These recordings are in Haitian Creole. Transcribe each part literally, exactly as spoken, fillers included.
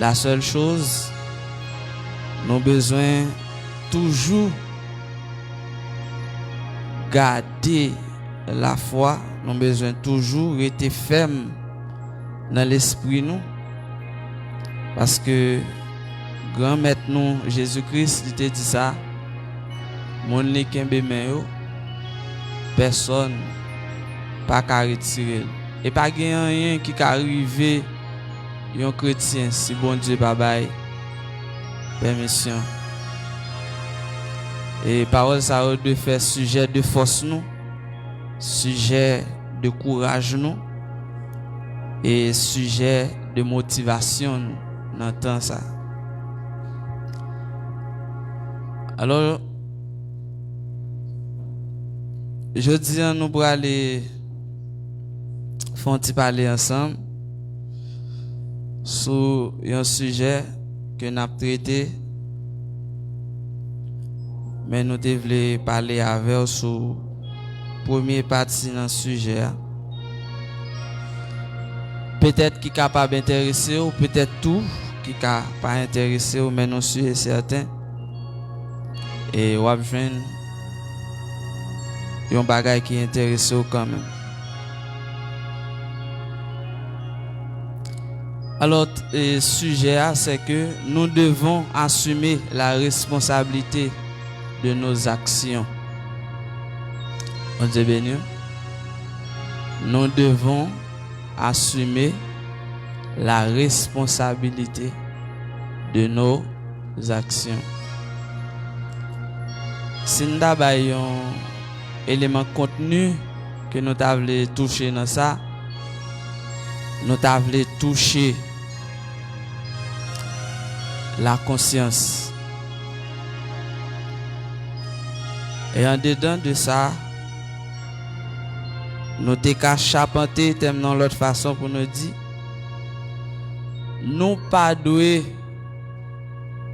La seule chose, nou bezwen toujou gade lafwa, nou bezwen toujou rete fèm nan lespri nou, paske Granmèt nou, Jezi Kris, li te di sa, moun li kenbe men yo, pèsonn pa ka retire l. E pa gen anyen ki ka rive yon kretyen si Bondye pa bay pèmisyon. E pawòl sa yo dwe fè sijè de fòs nou, sijè de kouraj nou, e sijè de motivasyon nou nan tan sa. Alò, jodi a nou prale fè yon ti pale ansanm sou yon sijè ke n ap trete, men nou te vle pale avè w sou premye pati nan sijè a. Petèt ki kapab enterese w, petèt tou ki ka pa enterese w, men nou si e sèten, e w ap jwenn yon bagay ki enterese w kanmenm. Alò, t-, e, sijè a, c'est que nous devons assumer la responsabilité de nos actions. Bondye beni w. Nous devons assumer la responsabilité de nos actions. Si n ta bay yon eleman kontni ke nou ta vle touche nan sa, nou ta vle touche lakonsyans. E andedan de sa, nou te ka chapante tèm nan yon lòt fason pou nou di, nou pa dwe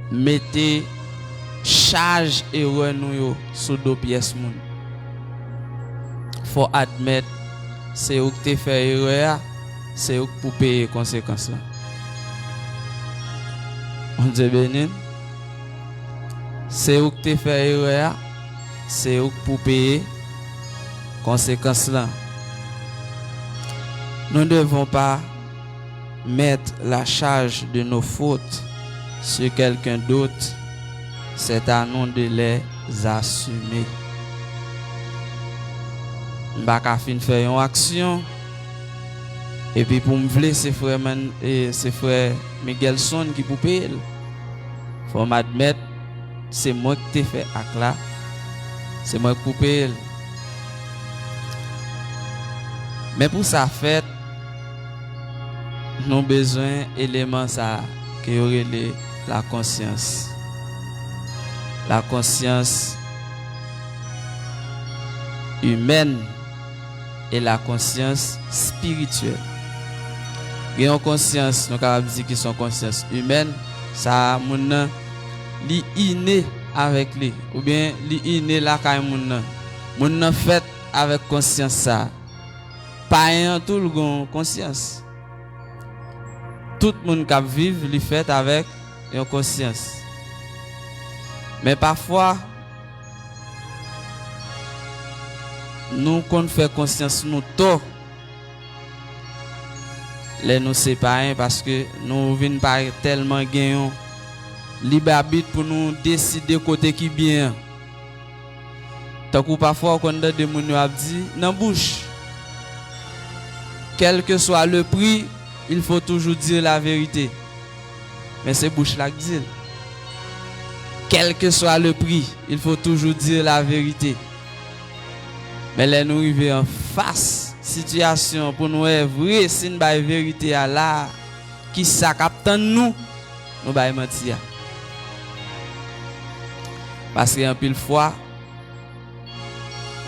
mete chaj erè nou yo sou do pyès moun. Fò admèt, se ou k te fè erè a, se ou k pou peye konsekans lan. Bondye beni n. Se ou k te fè erè a, se ou k pou peye konsekans lan. Nous ne devons pas mettre la charge de nos fautes sur quelqu'un d'autre, c'est à nous de les assumer. M pa ka fin fè yon aksyon, epi pou m vle se frè Man-, e, se frè Miguelson ki pou peye l. Fò m admèt, se mwen k te fè ak la, se mwen k pou peye l. Men pou sa fèt, nou bezwen eleman sa a ke yo rele lakonsyans. Lakonsyans imèn e lakonsyans espirityèl. Gen yon konsyans, nou kapab di ki se yon konsyans imèn, sa a, moun nan, li ine avèk li, oubyen li ine lakay moun nan. Moun nan fèt avèk konsyans sa a. Payen an tou, l gen yon konsyans. Tout moun k ap viv, li fèt avèk yon konsyans. Men pafwa, nou konn fè konsyans nou tò lè nou se payen, paske nou vin pa tèlman gen yon lib abit pou nou deside kote ki byen an. Tankou pafwa w konn tande moun yo ap di nan bouch, quel que soit le prix, il faut toujours dire la vérité. Men se bouch la k di l. Quel que soit le prix, il faut toujours dire la vérité. Men lè nou rive anfas sitiyasyon pou n wè vre si n bay verite a la, kisa k ap tann nou, nou bay manti a. Paske anpil fwa,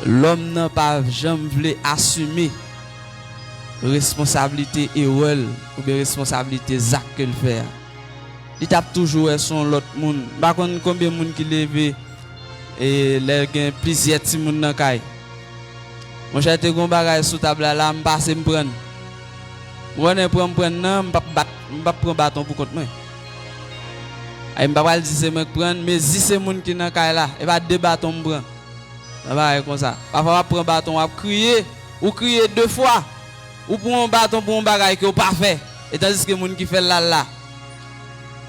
lòm nan pa janm vle asime responsablite erè l oubyen responsablite zak ke l fè a. Li t ap toujou wè se yon lòt moun. M pa konn konbyen moun ki leve, e lè gen plizyè timoun nan kay. Monchè, te gen yon bagay sou tab la, la, m pase, m pran l. Ou konnen pran m pran l nan, m p ap bat, m p ap pran baton pou kont mwen. Ay, m pa pral di se mwen k pran l, mezi se moun ki nan kay la. E pa de baton m pran. Nan bagay konsa. Pafwa w ap pran baton, w ap kriye. Ou kriye de fwa. Ou pran yon baton pou yon bagay ke w pa fè. E tandiske moun ki fè l la, l la.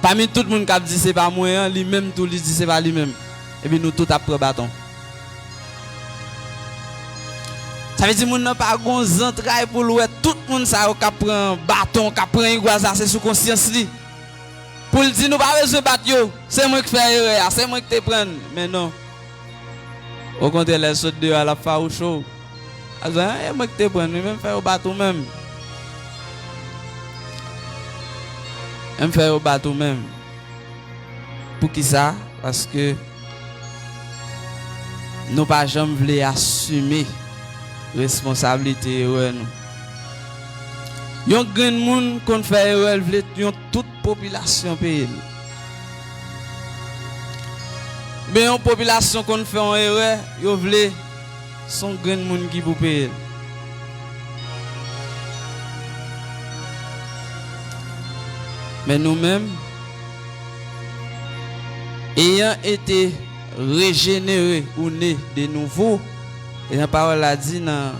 Pami tout moun k ap di se pa mwen an, li menm tou li di se pa li menm. Epi nou tout ap pran baton. Sa vle di moun nan pa gon zantray pou l wè tout moun sa yo k ap pran baton, k ap pran igwaza, se sou konsyans li. Pou l di nou pa bezwen bat yo, se mwen k fè erè a, se mwen k te pran l. Men non. Okontrè, lè l sot deyò a, l ap fawouche w. Al di, "Ah, e mwen ki te pran l wi, men m fè yo bat ou menm. Men m fè yo bat ou menm." Poukisa? Paske nou pa janm vle asime responsablite erè nou. Yon grenn moun konn fè erè, l vle yon tout popilasyon peye l. Oubyen yon popilasyon konn fè yon erè, yo vle se yon grenn moun ki pou peye l. Men nou menm, ayant été régénérés ou nés de nouveau, e jan pawòl la di nan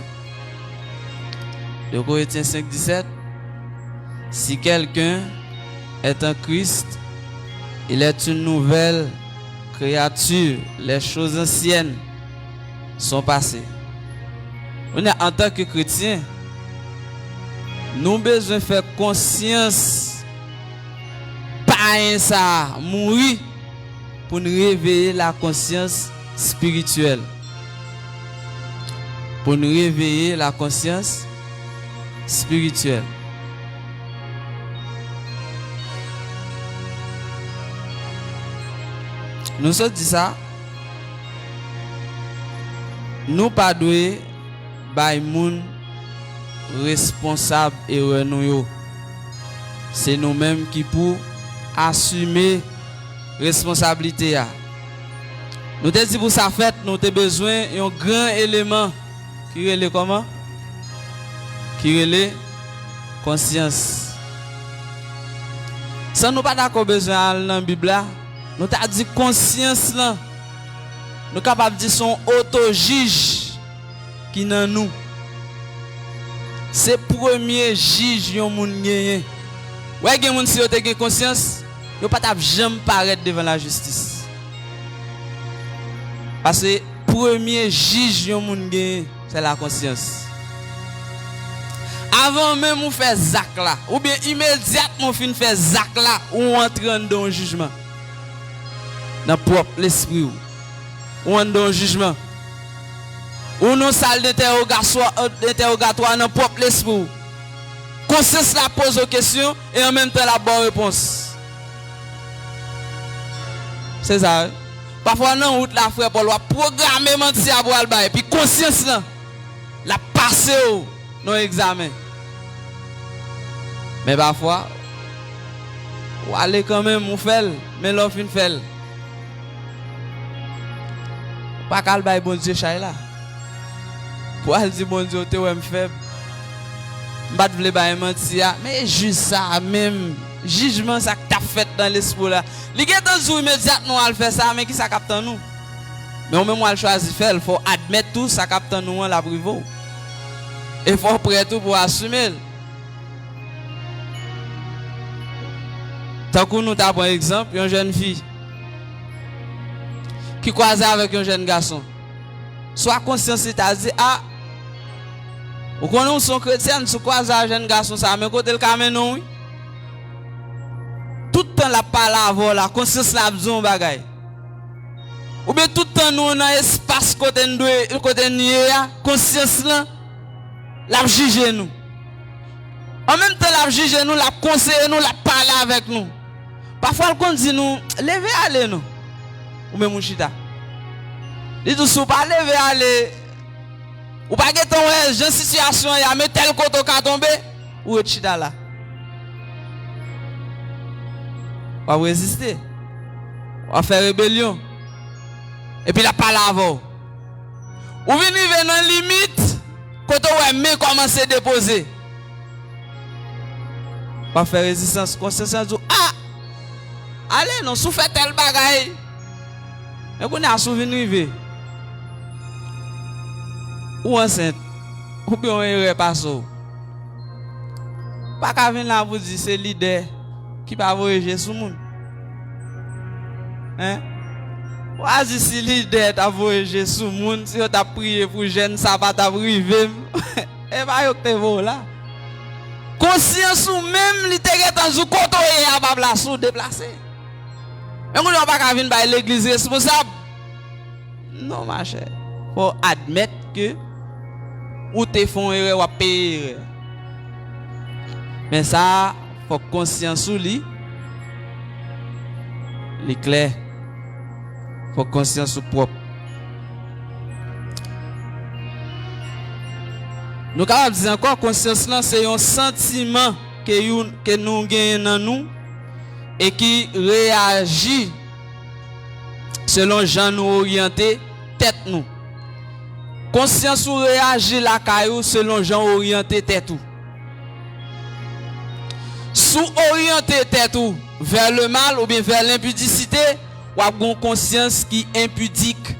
de Korentyen senk disèt, si quelqu'un est en Christ, il est une nouvelle créature. Les choses anciennes sont passées. Kounye a, antanke kretyen, nou bezwen fè konsyans payen sa a mouri pou n reveye lakonsyans espirityèl. Pou n reveye lakonsyans espirityèl. Nou sot di sa, nou pa dwe bay moun responsab erè nou yo. Se nou menm ki pou asime responsablite a. Nou te di pou sa fèt, nou te bezwen yon gran eleman ki rele kòman? Ki rele konsyans. San nou pa dakò bezwen al nan Bib la, nou ta di konsyans lan, nou kapab di se yon otojij ki nan nou. Se premye jij yon moun genyen. Wè, gen moun, si yo te gen konsyans, yo pa t ap janm parèt devan lajistis. Paske premye jij yon moun genyen, se lakonsyans. Avan menm ou fè zak la, oubyen imedyatman ou fin fè zak la, ou antre anndan yon jijman. Nan pwòp lespri w. Ou anndan yon jijman. Ou nan sal dentèwogaswa-, dentèwogatwa nan pwòp lespri w. Konsyans la poze w kesyon e an menm tan l ap ba w repons. Se sa, wi. Pafwa nan wout la, frè Pòl, w ap pwograme manti a pou w al bay, epi konsyans lan, l ap pase w nan yon egzamen. Men pafwa, ou ale kanmenm, ou fè l, men lè w fin fè l, ou pa ka al bay Bondye chay la. Pou al di Bondye, ou te wè m fèb. M pa t vle bay manti a. Men jij sa a menm, jijman sa k t ap fèt nan lespri w la. Li gentan di w imedyatman w al fè sa, men kisa k ap tann ou? Men ou menm w al chwazi fè l, fò w admèt tou sa k ap tann ou an l ap rive w. E fò w prè tou pou w asime l. Tankou nou ta pran egzanp yon jèn fi ki kwaze avèk yon jèn gason. Swa konsyans li ta di, "A, ou konnen ou se yon kretyèn, si w kwaze a jèn gason sa a, men kote l ka mennen w, wi." Tout tan l ap pale avè w la, konsyans la ap di w yon bagay. Oubyen tout tan nou nan espas kote n dwe, kote n ye a, konsyans lan, l ap jije nou. An menm tan l ap jije nou, l ap konseye nou, l ap pale avèk nou. Pafwa l konn di nou, "Leve ale non." Ou menm ou chita. Li di w, "Si w pa leve ale, ou pa gentan wè jan sitiyasyon an ye a, men tèl kote w ka tonbe, ou ret chita la." W ap reziste. W ap fè rebelyon. Epi l ap pale avè w. Ou vin rive nan limit kote w wè men kòmanse depoze. W ap fè rezistans. Konsyans lan di w, "A! Ale non, si w fè tèl bagay. Men kounye a, si w vin rive, ou ansent, oubyen yon erè pase w, ou pa ka vin la pou di se lidè ki pa voye je sou moun. Hein? Ou a di si lidè t ap voye je sou moun, si yo t ap priye pou jèn, sa pa t ap rive m. E pa yo k te voye w la. Konsyans ou menm, li te gentan di w kote w ye a pa plas ou, deplase. Men kounye a w pa ka vin bay legliz responsab. Non, machè. Fò w admèt ke ou te fè yon erè, w ap peye erè. Men sa a, fòk konsyans ou li, li klè. Fòk konsyans ou pwòp. Nou kapab di ankò, konsyans lan se yon santiman ke youn, ke nou genyen nan nou e ki reyaji selon jan nou oryante tèt nou. Konsyans ou reyaji lakay ou selon jan w oryante tèt ou. Si w oryante tèt ou vers le mal oubyen vers l'impudicité, w ap gen yon konsyans ki enpidik.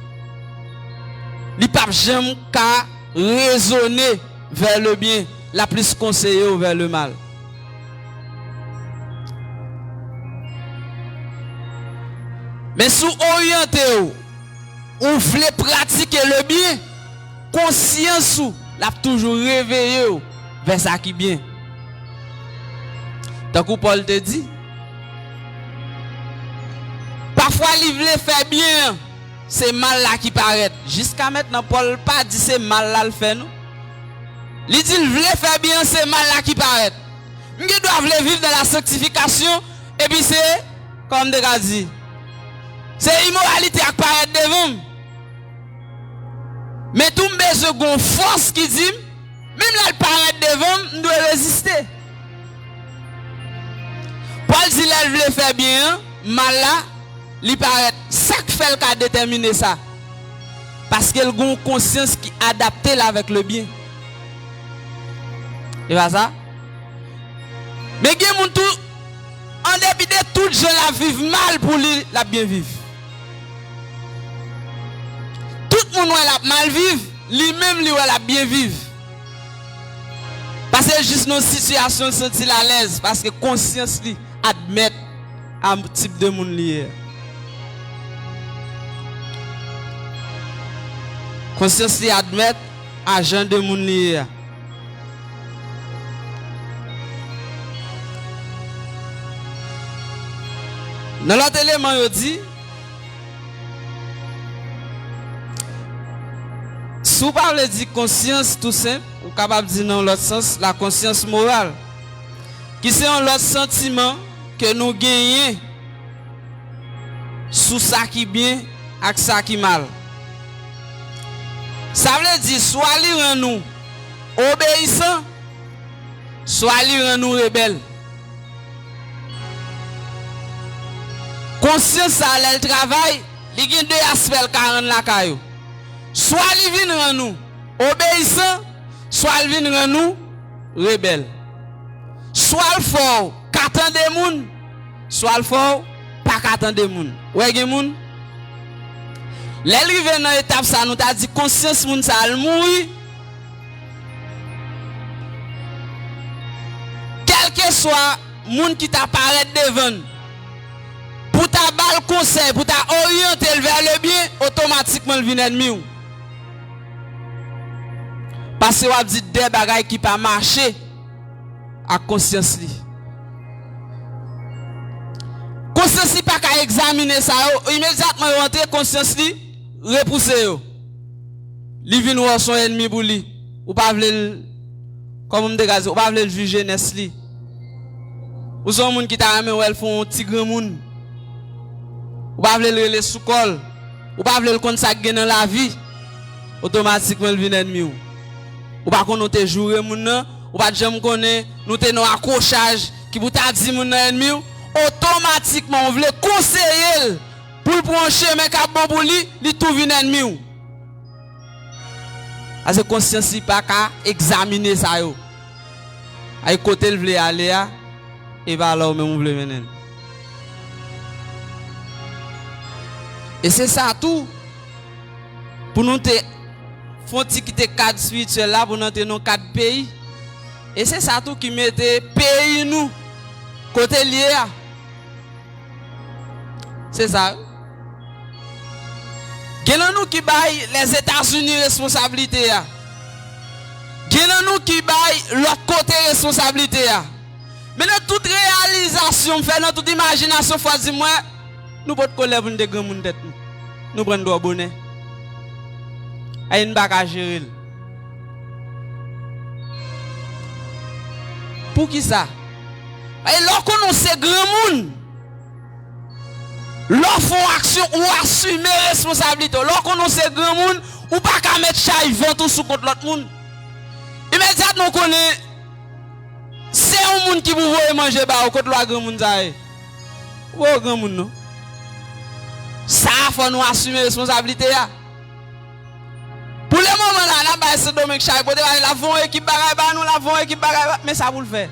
Li p ap janm ka rezone vers le bien, l ap plis konseye w vers le mal. Men si w oryante w, ou vle pratike le bien, konsyans ou l ap toujou reveye w vè sa ki byen. Tankou Pòl te di, pafwa li vle fè byen an, se mal la ki parèt. Jiska mentnan, Pòl pa di se mal la l fè, non. Li di l vle fè byen an, se mal la ki parèt. M gen dwa vle viv dans la sanctification, epi se, kòman m te ka di, se imoralite a k parèt devan m. Men tou m bezwen gen yon fòs ki di m, menm lè l parèt devan m, m dwe reziste. Pòl di lè l vle fè byen an, mal la, li parèt. Sa k fè l ka detèmine sa? Paske l gen yon konsyans ki adapte l avèk le bien. E pa sa? Men gen moun tou, an depi de tout jan l ap viv mal pou li, l ap byen viv. Tout moun wè l ap mal viv, li menm li wè l ap byen viv. Paske l jis nan yon sitiyasyon l santi l alèz, paske konsyans li admèt a tip de moun li ye a. Konsyans li admèt a jan de moun li ye a. Nan lòt eleman yo di, si w pa vle di konsyans tou senp, ou kapab di nan yon lòt sans, la conscience morale, ki se yon lòt santiman ke nou genyen sou sa ki byen ak sa ki mal. Sa vle di, swa li rann ou obeyisan, swa li rann ou rebèl. Konsyans sa a, lè l travay, li gen de aspè l ka rann lakay ou. Swa li vin rann ou obeyisan, swa l vin rann ou rebèl. Swa l fè w ka tande moun, swa l fè w pa ka tande moun. Ou wè gen moun, lè l rive nan etap sa, nou ta di konsyans moun sa a, l mouri. Kèlkeswa moun ki ta parèt devan l, pou ta ba l konsèy, pou ta oryante l vè le byen, otomatikman l vin ènmi w. Paske w ap di de bagay ki pa mache ak konsyans li. Konsyans li pa ka egzamine sa yo. Imedyatman yo antre, konsyans li repouse yo. Li vin wè w se yon ènmi pou li. Ou pa vle l, kòman m te ka di, ou pa vle l jwi jenès li. Ou se yon moun ki ta renmen wè l fè yon ti granmoun. Ou pa vle l rele sou kò l. Ou pa vle l konn sa k gen nan lavi. Otomatikman, l vin ènmi w. Ou pa konnen w te joure moun nan. Ou pa t janm konnen nou te nan yon akwochaj ki pou ta di moun nan ènmi w. Otomatikman, ou vle konseye l pou l pran yon chemen k ap bon pou li, li tou vin ènmi w. Paske konsyans li pa ka egzamine sa yo. Ay kote l vle ale a, e pa la w menm ou vle mennen l. E se sa tou, pou nou te fè yon ti kite kad espirityèl la, pou nou antre nan kad peyi. E se sa tou ki mete peyi nou kote l ye a. Se sa. Gen nan nou ki bay Lèzetazini responsablite a. Gen nan nou ki bay lòt kote responsablite a. Men nan tout reyalizasyon m fè, nan tout imajinasyon, fwa di mwen, nou potko lè pou n te granmoun tèt nou. Nou pran n twò bonè. Ay, n pa ka jere l. Poukisa? Ay, lè w konnen w se granmoun, lè w fè yon aksyon, ou asime responsablite w. Lè w konnen w se granmoun, ou pa ka met chay vant ou sou kont lòt moun. Imedyatman w konnen se yon moun ki pou voye manje ba ou, kot lwa granmoun sa ye? Ou pa granmoun non. Sa a fò nou asime responsablite a. Pou le moman la, n ap bay Sendomeng chay pote bagay, l ap fè yon ekip bagay ba nou, l ap fè yon ekip bagay ba, men sa pou l fè.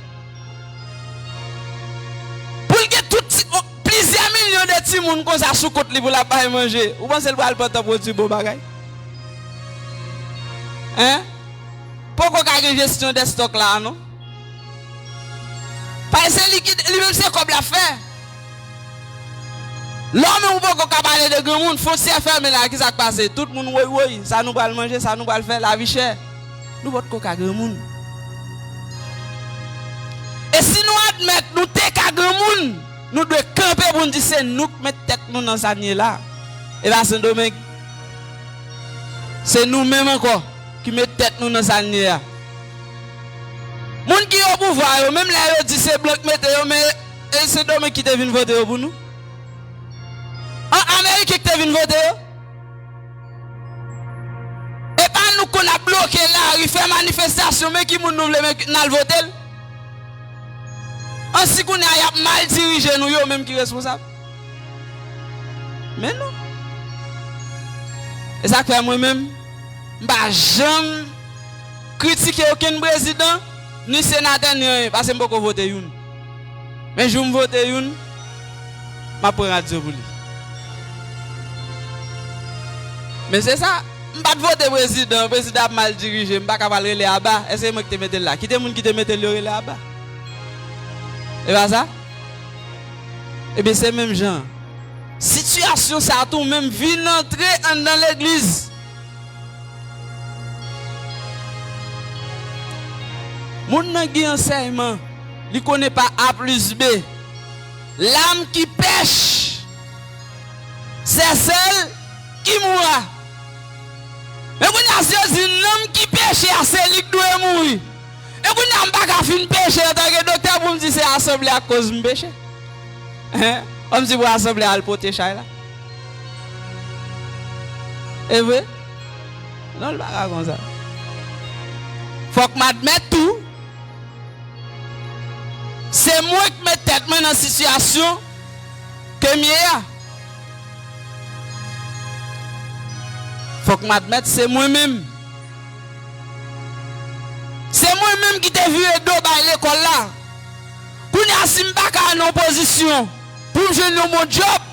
Pou l gen tout ti, o, plizyè milyon de timoun konsa sou kont li pou l ap bay manje, ou panse l pral pantan pwodui bon bagay? Hein? Poko ka gen jesyon de stòk la a non. Paske se li ki, li menm se kòb l ap fè. Lè w menm ou poko ka pale de granmoun, fwontyè fèmen la, kisa k pase? Tout moun woy woy, sa nou pral manje, sa nou pral fè, lavi chè. Nou potko ka granmoun. E si nou admèt nou te ka granmoun, nou dwe kanpe pou n di se nou k met tèt nou nan sa n ye la. E pa Sendomeng. Se nou menm ankò ki met tèt nou nan sa n ye a. Moun ki o pouvwa yo, menm lè yo di se blan k mete yo, men e Sendomeng ki te vin vote yo pou nou? An Ameriken ki te vin vote yo? E pa nou konn ap bloke lari, fè manifestasyon, men ki moun nou vle, men n al vote l? An si kounye a y ap mal dirije nou, yo menm ki responsab? Men non. E sa k fè mwen menm, m pa janm kritike okenn prezidan, ni senatè, ni anyen, paske m poko vote youn. Men jou m vote youn, m ap pran radyo pou li. Men se sa, m pa t vote prezidan, prezidan ap mal dirije, m pa ka pral rele aba, èske se mwen ki te mete l la? Kite moun ki te mete l yo rele aba. E pa sa? Ebyen, se menm jan. Sitiyasyon sa tou menm vin antre anndan legliz. Moun nan gen ansèyman, li konnen pa A plis B. Lam ki pèch, sè sèl ki moura. Men kounye a, si yo di nanm ki peche a, se li k dwe mouri. E kounye a, m pa ka fin peche antanke doktè pou m di se asanble a k koz m peche. Hein? Kòmsi pou asanble a al pote chay la. E vre? Non, l pa ka konsa. Fòk m admèt tou, se mwen k met tèt mwen nan sitiyasyon ke m ye a. Fòk m admèt, se mwen menm. Se mwen menm ki te vire do bay lekòl la. Kounye a, si m pa ka nan yon pozisyon pou m jwenn yon bon djòb,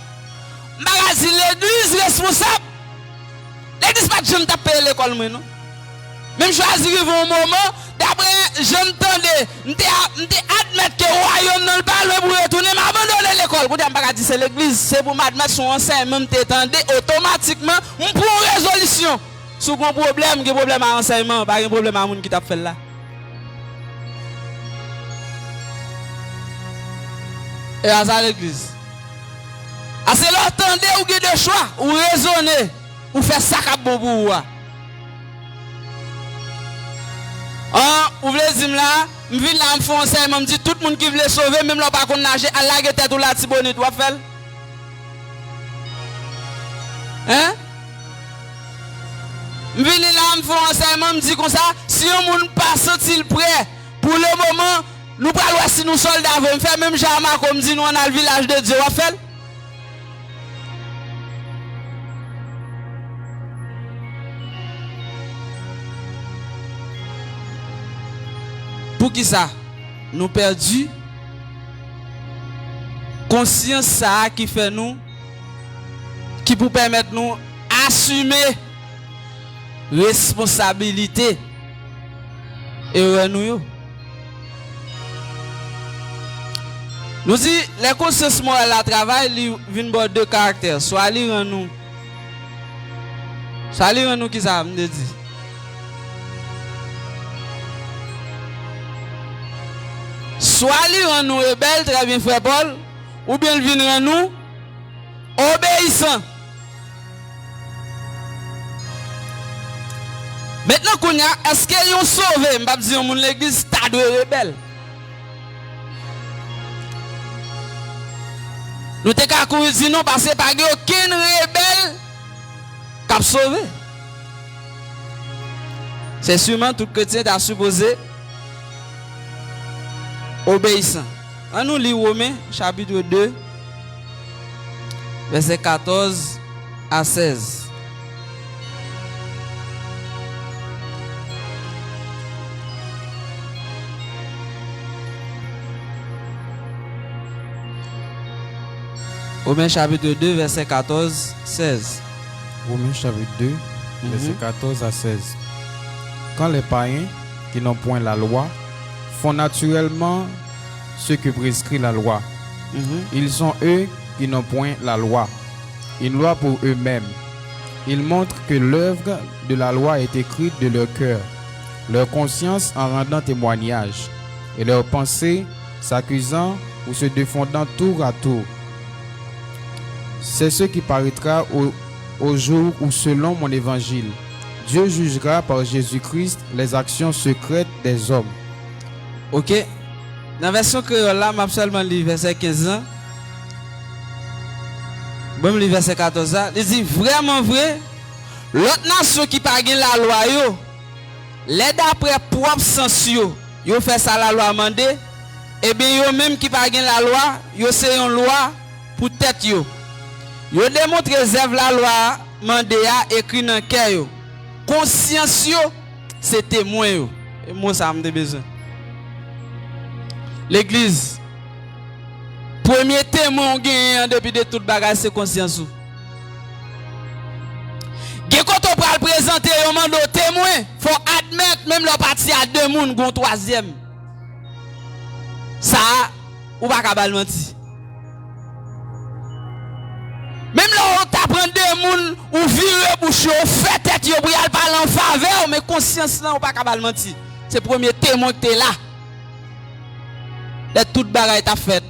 m pa ka di legliz responsab. Legliz pa t janm t ap peye lekòl mwen, non. Men m chwazi rive yon moman, dapre jan m tande, m te, m te admèt ke wayòm nan l pa lwen pou retounen, m abandone lekòl. Kounye a, m pa ka di se legliz, se pou m admèt se yon ansèyman m te tande, otomatikman, m pran yon rezolisyon. Si w gen yon pwoblèm, gen pwoblèm a ansèyman, pa gen pwoblèm a moun ki t ap fè l la. E a sa legliz. Ase lè w tande, ou gen de chwa, ou rezone, ou fè sa k ap bon pou ou a. An, ou vle di m la, m vin la, m fè yon ansèyman, m di tout moun ki vle sove, menm lè w pa konn naje, al lage tèt ou Latibonit, w ap fè l? Hein? M vini la, m fè yon ansèyman, m di konsa, si yon moun pa santi l prè, pou le moman, nou pral wè si nou sòlda vre. M fè menm jan a Mako, m di nou ann al Vilaj de Dye, w ap fè l? Poukisa nou pèdi konsyans sa a ki fè nou, ki pou pèmèt nou asime responsabilite erè nou yo. Nou di, lè konsyans mòrèl la travay, li vin ba w de karaktè. Swa li rann ou, swa li rann ou kisa, m te di? Swa li rann ou rebèl, trè byen, frè Pòl, oubyen l vin rann ou obeyisan. Mentnan, kounye a, èske yon sove, m p ap di yon moun legliz, ta dwe rebèl? Nou te ka kouri di non, paske pa gen okenn rebèl k ap sove. Sètènman, tout kretyen ta sipoze obeyisan. Ann nou li Women, chapit de, vèsè katòz a sèz. Women chapit de, vèsè katòz, sèz. Romains chapitre deux, versets quatorze à seize. Quand les païens, qui n'ont point la loi, font naturellement ce que prescrit la loi, ils sont eux qui n'ont point la loi, une loi pour eux-mêmes. Ils montrent que l'œuvre de la loi est écrite de leur cœur, leur conscience en rendant témoignage, et leur pensée s'accusant ou se défendant tour à tour. C'est ce qui paraîtra au, au jour où, selon mon évangile, Dieu jugera par Jésus-Christ les actions secrètes des hommes. Ok. Nan vèsyon kreyòl la, m ap sèlman li vèsè kenz lan. Bon, m li vèsè katòz la. Li di, vrèman vre, lòt nasyon ki pa gen lalwa yo, lè daprè pwòp sans yo, yo fè sa lalwa mande, ebyen, yo menm ki pa gen lalwa, yo se yon lwa pou tèt yo. Yo demontre zèv lalwa a mande a ekri nan kè yo. Konsyans yo se temwen yo. E mo sa a m te bezwen. Legliz, premye temwen w genyen an depi de tout bagay se konsyans ou. Gen kote w pral prezante yo mande w temwen, fò w admèt, menm lè w pati a de moun, gen yon twazyèm. Sa a, ou pa ka ba l manti. Menm lè w ta pran de moun, ou vire bouch yo, ou fè tèt yo pou y al pale an favè w, men konsyans lan, ou pa ka ba l manti. Se premye temwen ki te la. Lè tout bagay t ap fèt.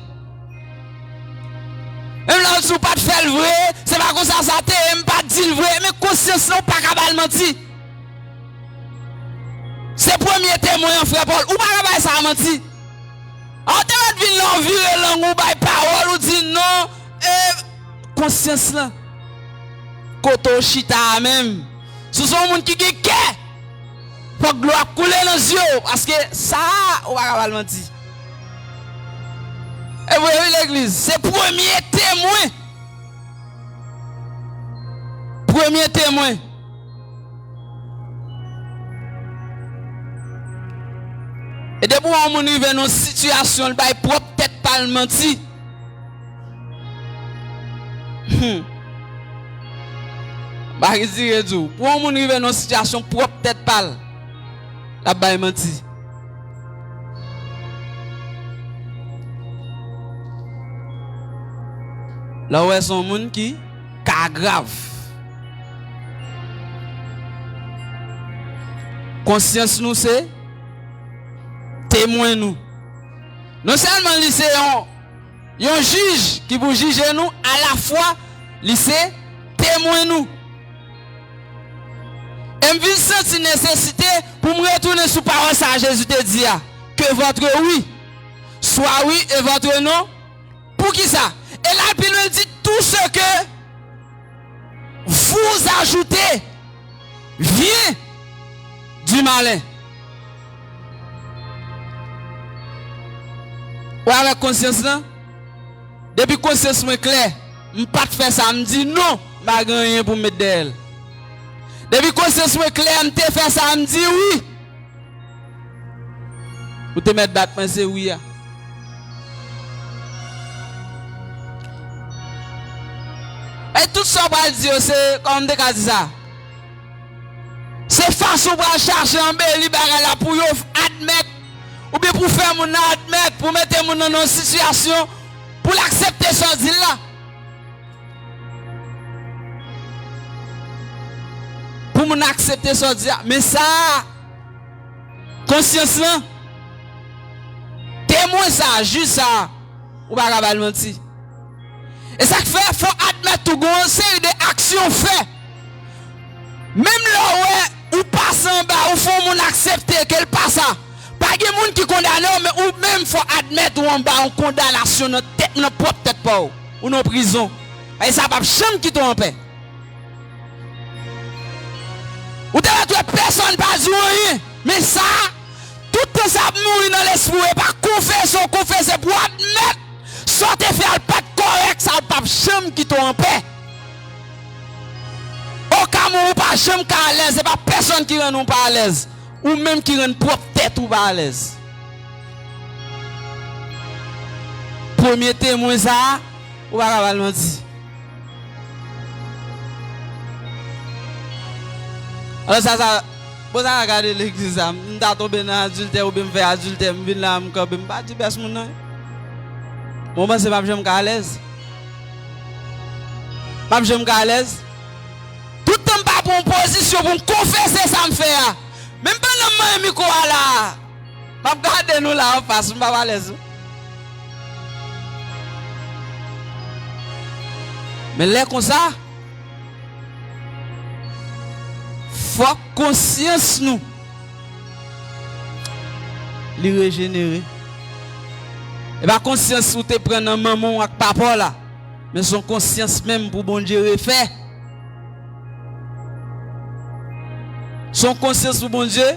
Menm lè w di w pa t fè l vre, se pa konsa sa te ye, m pa t di l vre, men konsyans lan, ou pa ka ba l manti. Se premye temwen an, frè Pòl. Ou pa ka bay sa a manti. A, w te mèt vin la, w vire lang ou bay pawòl, ou di non, e konsyans lan. Kote w chita a menm. Si w se yon moun ki gen kè, fòk dlo ap koule nan zye w, paske sa a, ou pa ka ba l manti. E vre, wi, legliz, se premye temwen. Premye temwen. E depi w wè yon moun rive nan yon sitiyasyon, l bay pwòp tèt pa l manti. Hmm. M pa rizire di w. Pou yon moun rive nan yon sitiyasyon pwòp tèt pa l, l ap bay manti. Lè w wè se yon moun ki ka grav. Konsyans nou se temwen nou. Non sèlman li se yon, yon jij ki pou jije nou, alafwa li se temwen nou. E m vin santi nesesite pou m retounen sou pawòl sa a Jezi te di a, que votre oui soit oui et votre non. Poukisa? E l al pi lwen, l di, tout ce que vous ajoutez vient du malin. Ou avèk konsyans lan? Depi konsyans mwen klè, m pa t fè sa, m di non, m pa gen anyen pou m met dèyè l. Depi konsyans mwen klè, m te fè sa, m di wi. Ou te mèt bat mwen, se wi a. E tout sa w pral di yo, se, kòman m te ka di sa? Se fason w pral chache anbeli bagay la pou yo admèt, oubyen pou fè moun nan admèt, pou mete moun nan nan yon sitiyasyon pou l aksepte sa w di l la. Pou moun aksepte sa w di a. Men sa a, konsyans lan, temwen sa a, jij sa a, ou pa ka ba l manti. E sa k fè, fò w admèt tou, gen yon seri de aksyon w fè. Menm lè w wè ou pase anba, ou fè yon moun aksepte ke l pa sa. Pa gen moun ki kondane w, men ou menm fò w admèt ou anba yon kondanasyon nan tèt, nan pwòp tèt pa w. Ou nan prizon. Paske sa p ap janm kite w anpè. Ou te mèt wè pèsonn pa di w anyen. Men sa, tout tan sa ap mouri nan lespri w, e pa konfese w konfese pou w admèt sa w te fè a l pa t kòrèk, sa l p ap janm kite w anpè. Okamou ou pa janm ka alèz, se pa pèsonn ki rann ou pa alèz. Ou menm ki rann pwòp tèt ou pa alèz. Premye temwen sa a, ou pa ka ba l manti. Alò sa, sa, bon, sa ka gade legliz la. M ta tonbe nan adiltè oubyen m fè adiltè, m vin la, m kanpe, m pa di pès moun nan. Mwen panse m ap janm ka alèz. M ap janm ka alèz. Tout tan m pa pran yon pozisyon pou m konfese sa m fè a. Menm pandan m manyen mikwo a la a, m ap gade nou la anfas, m p ap alèz non. Men lè konsa, fòk konsyans nou, li rejenere. E pa konsyans ou te pran nan manman w ak papa w la, men se yon konsyans menm pou Bondye refè. Se yon konsyans pou Bondye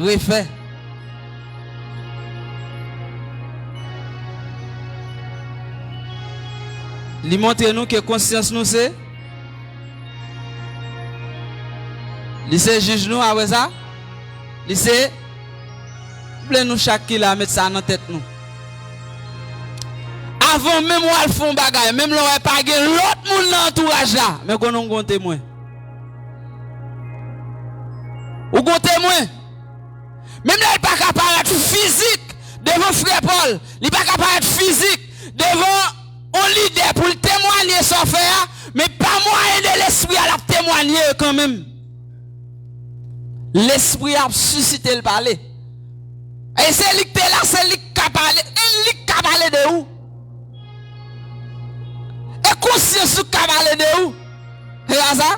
refè. Li montre nou ke konsyans nou se, li se jij nou, apre sa, li se, m vle nou chak ki la met sa nan tèt nou. Avan menm w al fè yon bagay, menm lè w wè pa gen lòt moun nan antouraj la, men konnen w gon temwen. Ou gon temwen. Menm lè l pa ka parèt fizik devan frè Pòl, li pa ka parèt fizik devan yon lidè pou l temwanye sa w fè a, men pa mwayen de Lespri a, l ap temwanye kanmenm. Lespri a ap sisite l pale. E se li k te la, se li k ka pale, e li k ka pale de ou. E konsyans ou k ka pale de ou. Se pa sa?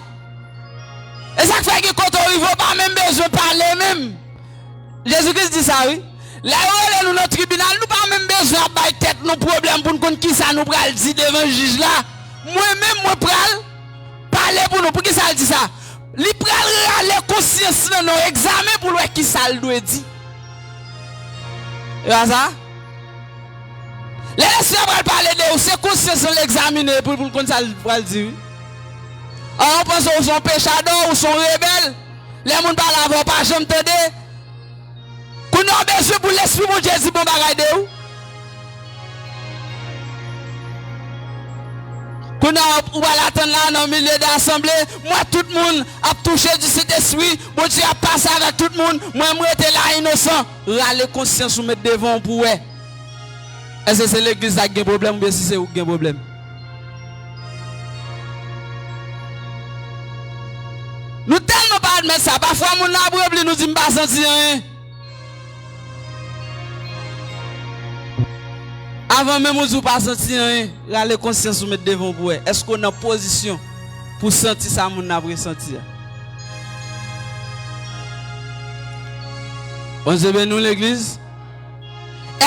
E sa k fè gen kote w rive, w pa menm bezwen pale menm. Jezi Kris di sa, wi. Lè yo rele nou nan tribinal, nou pa menm bezwen ap bay tèt nou pwoblèm pou n konn kisa nou pral di devan jij la. Mwen menm, mwen pral pale pou nou. Poukisa l di sa? Li pral rale konsyans lan nan yon egzamen pou l wè kisa l dwe di. E pa sa? Lè Lespri a pral pale de ou, se konsyans lan l egzamine pou, pou l konn sa l pral di, wi. A, ou panse ou se yon pechadò, ou se yon rebèl. Lè moun pale avè w, ou pa janm tande. Kounye a w bezwen pou Lespri Bondye di bon bagay de ou. Kounye a w ap, ou pral atann la nan milye de asanble, m wè tout moun ap touche di Sentespri, Bondye ap pase avèk tout moun, mwen m rete la inosan. Rale konsyans ou met devan w pou w wè. Èske se legliz la ki gen pwoblèm oubyen si se ou ki gen pwoblèm? Nou tèlman pa admèt sa, pafwa moun nan ap repli nou di m pa santi anyen. Avan menm ou di w pa santi anyen, rale konsyans ou met devan w pou wè. Èske w nan pozisyon pou w santi sa moun nan ap resanti a? Bondye beni w, legliz.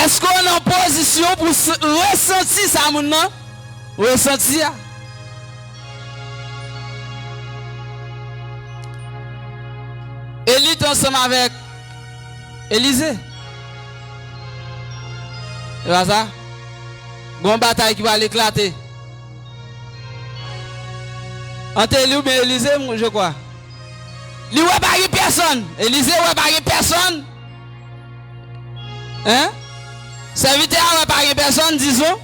Èske w nan pozisyon pou w s-, resanti sa moun nan resanti a? Eli te ansanm avèk Elize. Se pa sa? Gon batay ki pral eklate. Ant Eli oubyen Elize, je crois. Li wè pa gen pèsonn. Elize wè pa gen pèsonn. Hein? Sèvitè a wè pa gen pèsonn, dizon.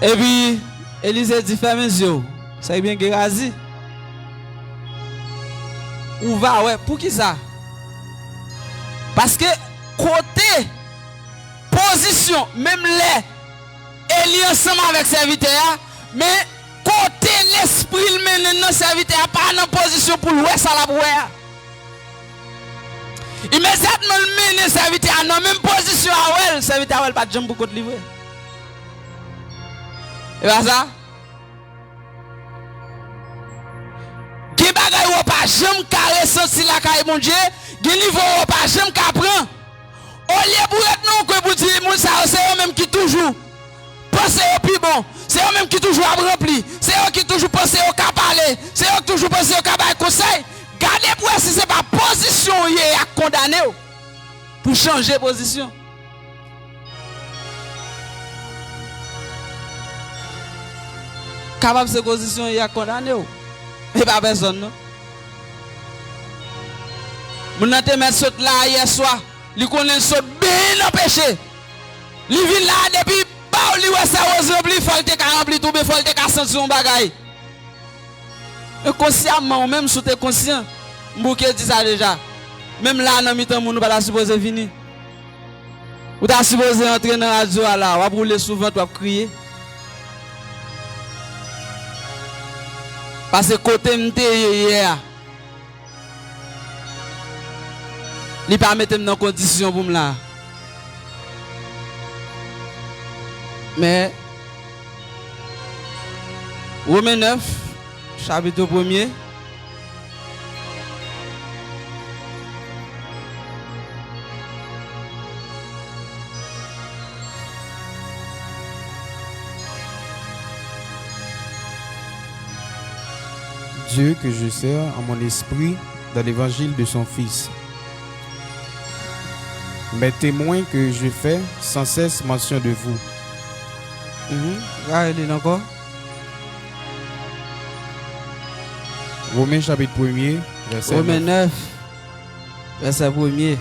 Epi, Elize di, "Fèmen zye w." Sa ebyen Gerazi. Ou va wè. Poukisa? Paske kote, pozisyon, menm lè Eli ansanm avèk sèvitè a, men kote lespri l mennen l nan, sèvitè a pa nan pozisyon pou l wè sa l ap wè a. Imedyatman l mennen sèvitè a nan menm pozisyon a wè l, sèvitè a wè l pa t janm pou kont li vre. E pa sa? Gen bagay w pa janm ka resanti lakay Bondye, gen nivo w pa janm ka pran. Olye pou w ret nan yon kwen pou di moun sa yo se yo menm ki toujou panse yo pi bon, se yo menm ki toujou ap ranpli, se yo ki toujou panse yo ka pale, se yo ki toujou panse yo ka bay konsèy. Gade pou w wè si se pa pozisyon w ye y ap kondane w pou chanje pozisyon. Kapab se pozisyon y ap kondane w. E pa pèsonn non. Moun nan te mèt sot la yè swa. Li konnen l sot byen nan peche. Li vin la depi baw li wè sa woz ranpli, fò l te ka ranpli tou, oubyen fò l te ka santi yon bagay. Men konsyaman, ou menm, si w te konsyan, m bouke di sa deja. Menm la, nan mitan moun, ou pa ta sipoze vini. Ou ta sipoze antre nan radyo a la, w ap woule sou vant, w ap kriye. Paske kote m te ye yè a, li pa mete m nan kondisyon pou m la. Men, Women nèf, chapit premye. Dieu que je sers en mon esprit dans l'évangile de son Fils. Mais témoin que je fais sans cesse mention de vous. Mhm. Gade li ankò. Women chapit premye, vèsè Women nèf. Nèf, vèsè premye.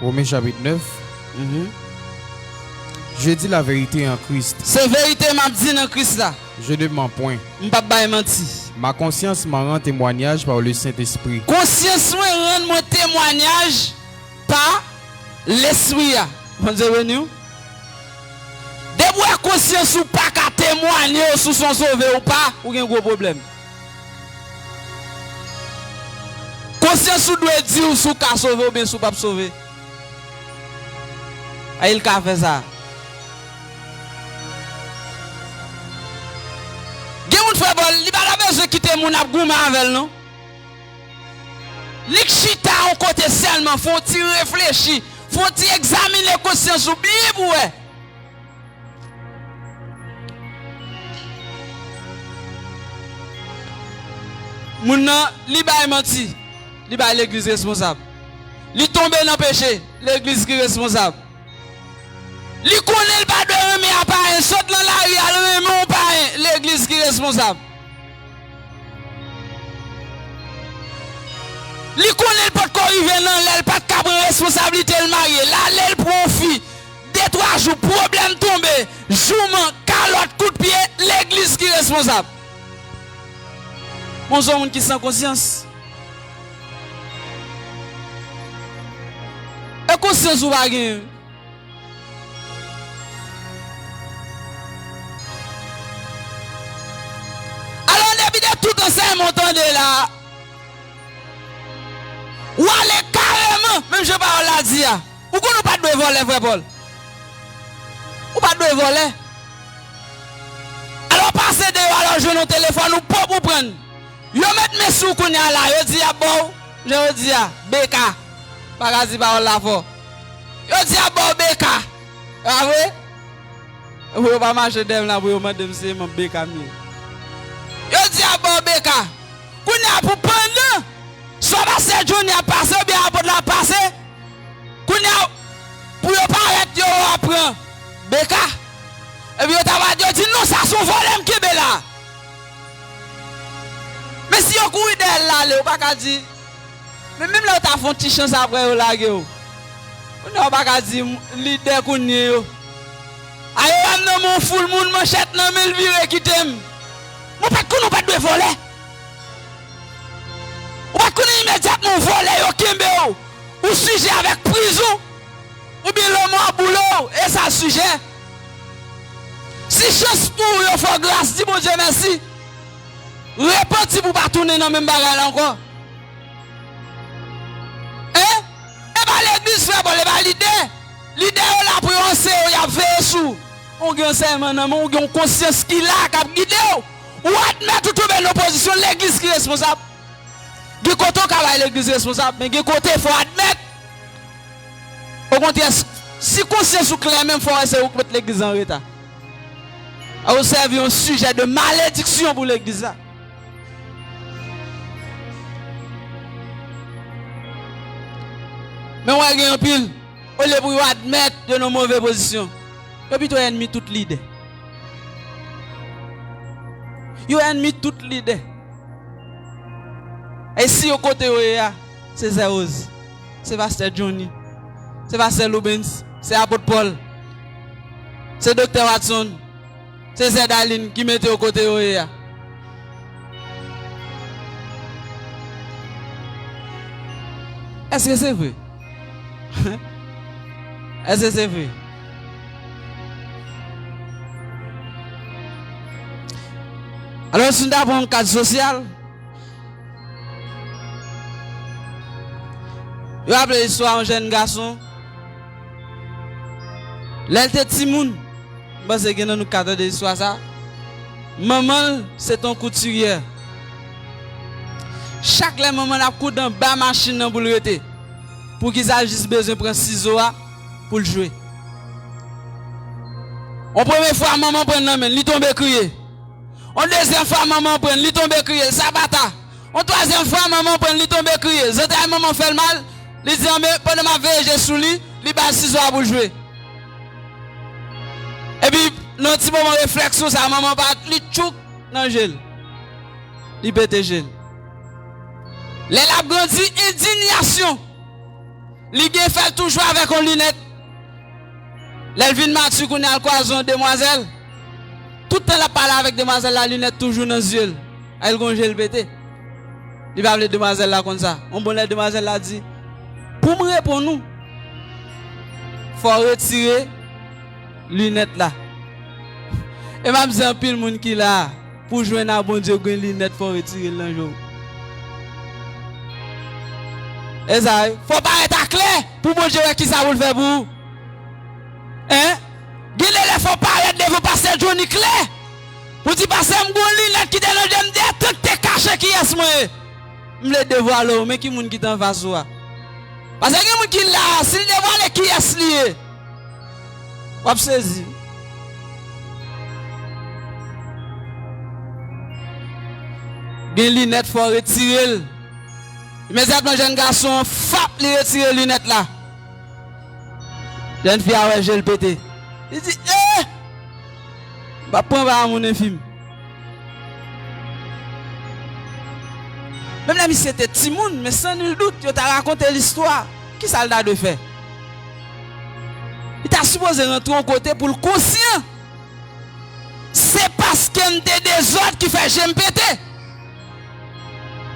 Women chapit nèf. Mhm. Je dis la vérité en Christ. Se verite m ap di nan Kris la. Je ne mens point. M p ap bay manti. Ma conscience m'en rend témoignage par le Saint-Esprit. Konsyans mwen rann mwen temwayaj pa Lespri a. Bondye beni w. Depi w wè konsyans ou pa ka temwanye w si w se yon sove ou pa, ou gen gwo pwoblèm. Konsyans ou dwe di w si w ka sove oubyen si w p ap sove. A, il ka fè sa. Gen moun, frè Pòl, li pa ta bezwen kite moun ap goumen avè l non. Li k chita yon kote sèlman, fè yon ti reflechi, fè yon ti egzamine konsyans ou byen pou wè. Moun nan, li bay manti, li bay legliz responsab. Li tonbe nan peche, legliz ki responsab. Li konnen l pa dwe renmen a payen, sot nan lari al renmen yon payen, legliz ki responsab. Li konnen l potko rive nan lè l pa t ka pran responsablite l marye, l ale l pran yon fi, de twa jou, pwoblèm tonbe, jouman, kalòt, kout pye, legliz ki responsab. Bon, se yon moun ki san konsyans. E konsyans ou pa genyen? Alò, depi de tout ansèyman w tande la, ou ale kareman, menm jan pawòl la di a. Ou konn ou pa t dwe vòlè, frè Pòl. Ou pa t dwe vòlè. Alò, pase deyò, alò, jwenn yon telefòn, ou pòp ou pran l. Yo met men sou w kounye a la, yo di y ap ba w, jan yo di a, B K. Pa ka di pawòl la fò. Yo di y ap ba w B K. E pa vre? Pou yo pa mache dèyè m la, pou yo mande m si se manm B K m ye. Yo di y ap ba w B K. Kounye a, pou pandan swa pastè Johnny ap pase oubyen apot la ap pase, kounye a, pou yo parèt, yo ap pran B K. Epi yo ta va di, yo di, "Non, sa se yon vòlè m kenbe la." Men si yo kouri dèyè l l ale, ou pa ka di, men menm lè yo ta fè yon ti chans apre yo lage w. Kounye a, ou pa ka di lidè kounye yo. Zam nan men yon foul moun, manchèt nan men l, vire kite m. Mwen pa t konnen w pa t dwe vòlè. Ou pa t konnen imedyatman w vòlè, yo kenbe w, ou sijè avèk prizon, oubyen lanmò ap boule w, e sa l sijè. Si chans pou ou, yo fè w gras, di Bondye mèsi. Repanti pou w pa tounen nan menm bagay la ankò. Hein? E pa legliz, frè Pòl, e pa lidè. Lidè yo la pou yo anseye w, y ap veye sou ou. Ou gen ansèyman nan men w, ou gen yon konsyans ki la, k ap gide w. Ou admèt ou tonbe nan pozisyon legliz ki responsab. Gen kote w ka bay legliz responsab, men gen kote fò w admèt. Okontrè, si konsyans ou klè menm, fò w wè se ou k met legliz an reta. A ou sèvi yon sijè de malediksyon pou legliz la. Men w wè gen anpil, olye pou yo admèt yo nan move pozisyon, yo pito ènmi tout lidè. Yo ènmi tout lidè. E si yo kote yo ye a, se Sè Rose, se pastè Johnny, se pastè Loubens, se apot Pòl, se doktè Watson, se Zèdalin ki mete yo kote yo ye a. Èske se vre? Èske se vre? Alò, si n ta pran yon kad sosyal, yo raple istwa yon jèn gason. Lè l te timoun, m panse gen nan nou k ka tande istwa sa. Manman l se t yon koutiryè. Chak lè manman l ap koud anba machin nan pou l rete, poukisa l jis bezwen pran sizo a pou l jwe? Yon premye fwa, manman pran l nan men l, li tonbe kriye. Yon dezyèm fwa, manman pran l, li tonbe kriye, l sabata. Yon twazyèm fwa, manman pran l, li tonbe kriye, zantray manman fè l mal. Li di, anben, pandan m ap veye je sou li, li ba l sizo a pou l jwe. Epi, nan ti moman refleksyon sa, manman pa li tchouk nan je l. Li pete je l. Lè l ap grandi, endiyasyon li gen fè l toujou avèk yon linèt. Lè l vin mati kounye a, l kwaze yon demwazèl. Tout tan l ap pale avèk demwazèl la, linèt toujou nan zye l. Ay, l gon je l pete. Li pa vle demwazèl la konn sa. Yon bon lè demwazèl la di, pou m reponn ou, fò w retire linèt la. E m ap di anpil moun ki la a, pou w jwenn a Bondye, gen linèt, fò w retire l nan je w. E sa, wi. Fò w parèt aklè pou Bondye wè kisa pou l fè pou ou. Hein? Gen de lè fò w parèt devan pastè Johnny klè. Pou di, pastè, m gon linèt ki te nan je m, de tan k te kache kiyès mwen ye. M vle devwale w, men ki moun ki t anfas ou a. Paske gen moun ki la a, si l devwale kiyès li ye, w ap sezi. Gen linèt, fò w retire l. Imedyatman, jèn gason an, fap, li retire linèt la. Jèn fi a wè je l pete. Li di, eh! M p ap pran ba moun enfim. Menm lè misye te timoun, men san nil dout, yo ta rakonte l istwa. Kisa l ta dwe fè? Li ta sipoze rantre yon kote pou l konsyan. Se paske m te dezòd ki fè je m pete.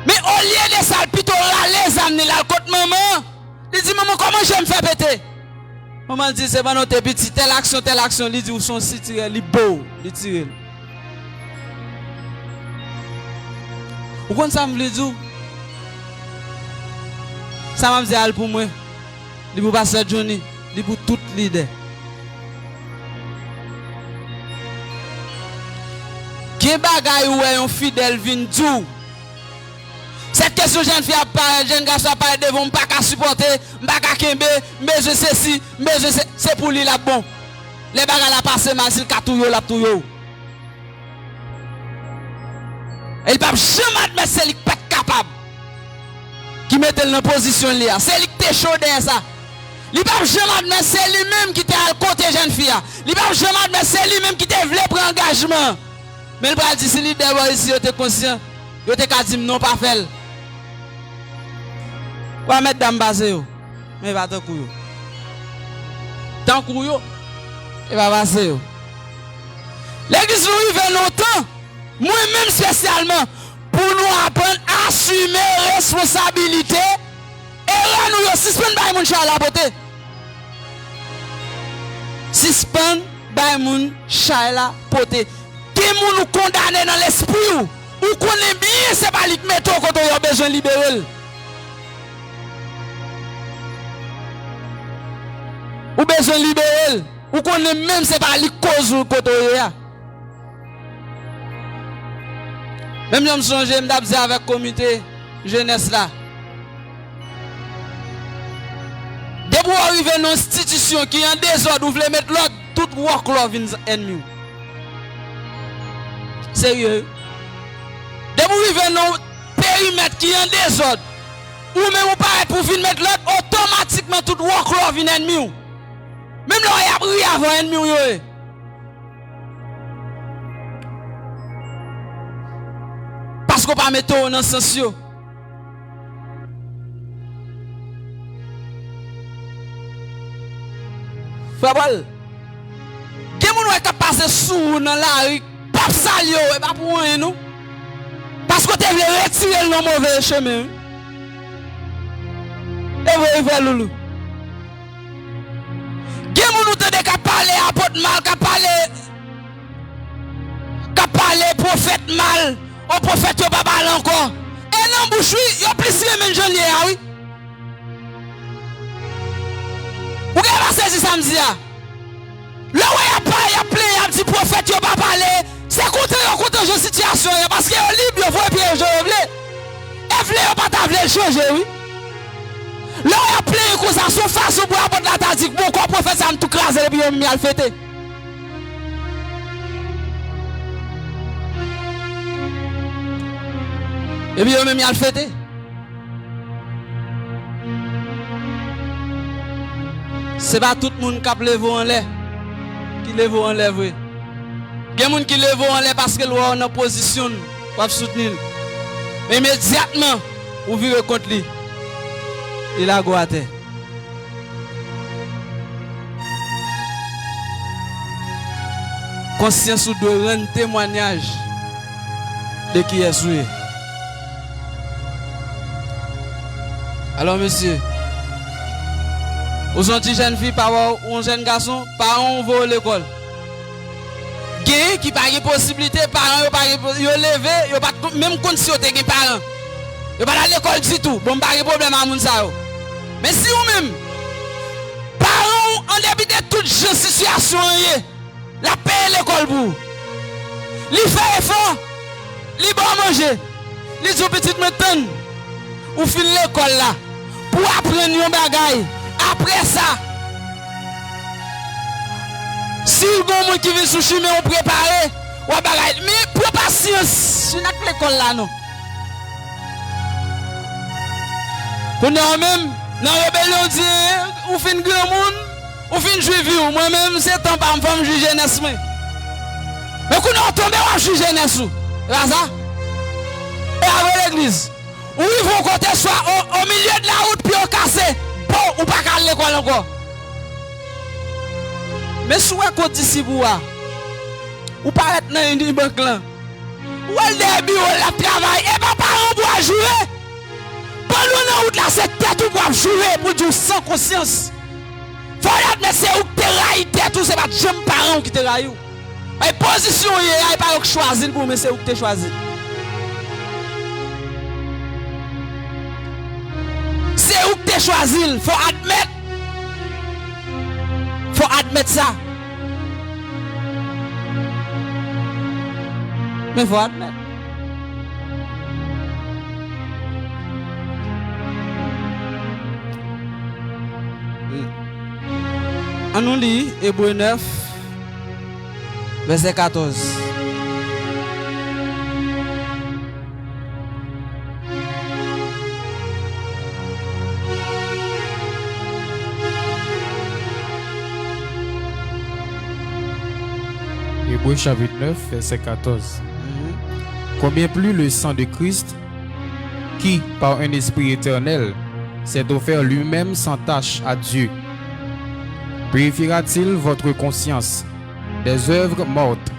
Men olye de sa, l pito rale zam li, l al kot manman an. Li di, manman, kòman je m fè pete? Manman l di, se pandan w te piti, tèl aksyon, tèl aksyon. Li di, ou se yon sitirè, li bo w, li tire l. Ou konn sa m vle di w? Sa m ap di a, l pou mwen, li pou pastè Johnny, li pou tout lidè. Gen bagay ou wè yon fidèl vin di w. Sèt kesyon jèn fi ap parèt, jèn gason ap parèt devan w, m pa ka sipòte, m pa ka kenbe, m bezwen sesi, m bezwen se, se pou li l ap bon. Lè bagay la pase mal, si l ka touye w, l ap touye w. E li p ap janm admèt se li k pa t kapab ki mete l nan pozisyon li a. Se li k te cho dèyè sa. Li p ap janm admèt se li menm ki te al kote jèn fi a. Li p ap janm admèt se li menm ki te vle pran angajman an. Men l pral di, si lidè bò isi yo te konsyan, yo te ka di m non, pa fè l. Wè, mèt dam pase yo, men e pa tankou yo. Tankou yo, e pa pase yo. Legliz nou rive nan yon tan, mwen menm espesyalman, pou nou aprann asime responsabilite erè nou yo. Sispann bay moun chay la pote. Sispann bay moun chay la pote. Gen moun ou kondane nan lespri w. Ou konnen byen se pa li k mete w kote w ye, w bezwen libere l. Ou bezwen libere l. Ou konnen menm se pa li k koz ou kote w ye a. Menm jan m sonje m t ap di avèk komite jenès la. Depi w rive nan yon enstitisyon ki an dezòd, ou vle met lòd, tout wòklò vin ènmi w. Serye wi. Depi w rive nan yon perimèt ki an dezòd, ou menm ou parèt pou w vin met lòd, otomatikman tout wòklò vin ènmi w. Menm lè w y ap ri avè w, ènmi w yo ye. Paske w pa mete w nan sans yo. Frè Pòl, gen moun w wè k ap pase sou ou nan lari, p ap salye w, e pa pou anyen non. Paske w te vle retire l nan move chemen wi. E vre, e vre, Loulou. Gen moun ou tande k ap pale apot mal, k ap pale, k ap pale pwofèt mal, o pwofèt yo pa pale ankò. E nan bouch wi, yo plis renmen l jan l ye a wi. Ou gen pa sezi sa m di a? Lè w wè y ap pale, y ap plenyen, y ap di pwofèt yo pa pale, se kontan yo kontan jan sitiyasyon ye, paske yo lib, yo voye pye yo jan yo vle. E vle yo pa ta vle l chanje wi. Lè w ap plenyen konsa, se yon fason pou apot la ta di, bon, kò pwofèt sa a m tou kraze l epi yo menm y al fete. Epi yo menm y al fete. Se pa tout moun k ap leve w anlè, ki leve w anlè vre. Gen moun ki leve w anlè paske l wè w nan pozisyon l, w ap soutni l. Men imedyatman, ou vire kont li, li lage w atè. Konsyans ou dwe rann temwanyaj de kiyès ou ye. Alò, mesye, ou se yon ti jèn fi, pa wè w, yon jèn gason, paran w voye w lekòl. Genyen ki pa gen posiblite, paran yo pa gen po-, yo leve, yo pa t kon-, menm konn si yo te gen paran. Yo pa t al lekòl ditou. Bon, m pa gen pwoblèm a moun sa yo. Men si ou menm, paran w, an depi de tout jan sitiyasyon an ye, l ap peye lekòl pou ou. Li fè efò, li ba w manje. Li di w, pitit mwen, tann, ou fin lekòl la, pou w aprann yon bagay. Apre sa, si gon moun ki vin sou chimen, ou prepare, w ap bagay. Men pran pasyans, fin ak lekòl la non. Kounye a ou menm, nan rebelyon, w di, ou fin granmoun, ou fin jwi vi w. Mwen menm, se tan pa m, fò m jwi jenès mwen. Men kounye a w tonbe, w ap jwi jenès ou. E pa sa? E apre legliz, ou rive yon kote, swa o, o milye de la wout, pye w kase, bon, ou pa ka al lekòl ankò. Men si w wè kondisip ou a, ou parèt nan Unibank lan, ou al dèyè biwo l, l ap travay, e pa paran w pou w al joure. Pandan w nan wout la, se tèt ou pou w ap joure, pou w di w san konsyans. Fò w admèt se ou k te rayi tèt ou, se pa t janm paran w ki te rayi w. Bay pozisyon w ye a, e pa yo k chwazi l pou ou, men se ou k te chwazi l. Se ou k te chwazi l, fò w admèt. Fò w admèt sa. Men fò w admèt. Ann nou li Ebre nèf, vèsè katòz. Hébreux chapitre neuf, verset quatorze. Mhm. Combien plus le sang de Christ, qui, par un esprit éternel, s'est offert lui-même sans tache à Dieu, purifiera-t-il votre conscience des œuvres mortes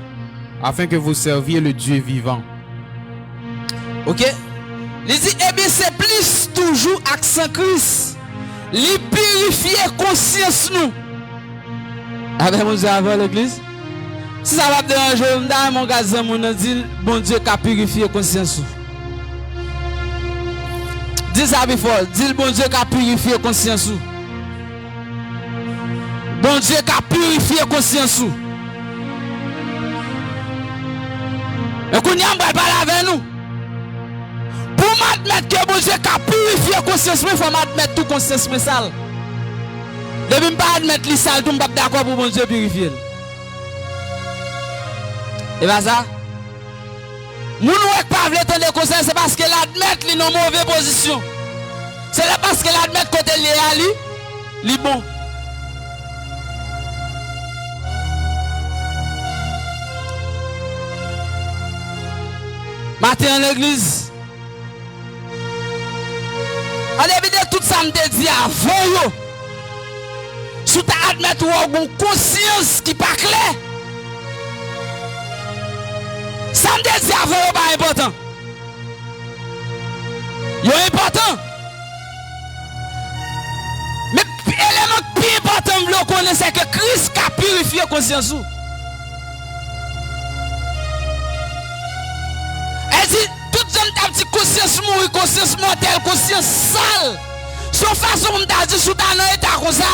afin que vous serviez le Dieu vivant. Ok? Li di, ebyen, se plis toujou ak san Kris. Li pirifye konsyans nou. Avè Bondye avè w, legliz. Si sa p ap deranje w, m ta renmen w gad zanmi w nan, di l, Bondye ka pirifye konsyans ou. Di sa pi fò, di l, Bondye ka pirifye konsyans ou. Bondye ka pirifye konsyans ou. Men kounye a, m pral pale avè nou. Pou m admèt ke Bondye ka pirifye konsyans mwen, fò m admèt tou konsyans mwen sal. Depi m pa admèt li sal tou, m p ap dakò pou Bondye pirifye l. E pa sa? Moun ou wè k pa vle tande konsèy, se paske l admèt li nan move pozisyon. Se la paske l admèt kote l ye a, li, li bon. Maten an legliz, an depi de tout sa m te di avan yo, si w ta admèt ou wè w gon konsyans ki pa klè, sa m te di avan yo pa enpòtan. Yo enpòtan. Men eleman k pi enpòtan m vle w konnen, se ke Kris ka pirifye konsyans ou. E di, tout jan m t ap di konsyans mouri, konsyans mòtèl, konsyans sal. Se yon fason pou m ta di, si w ta nan eta konsa,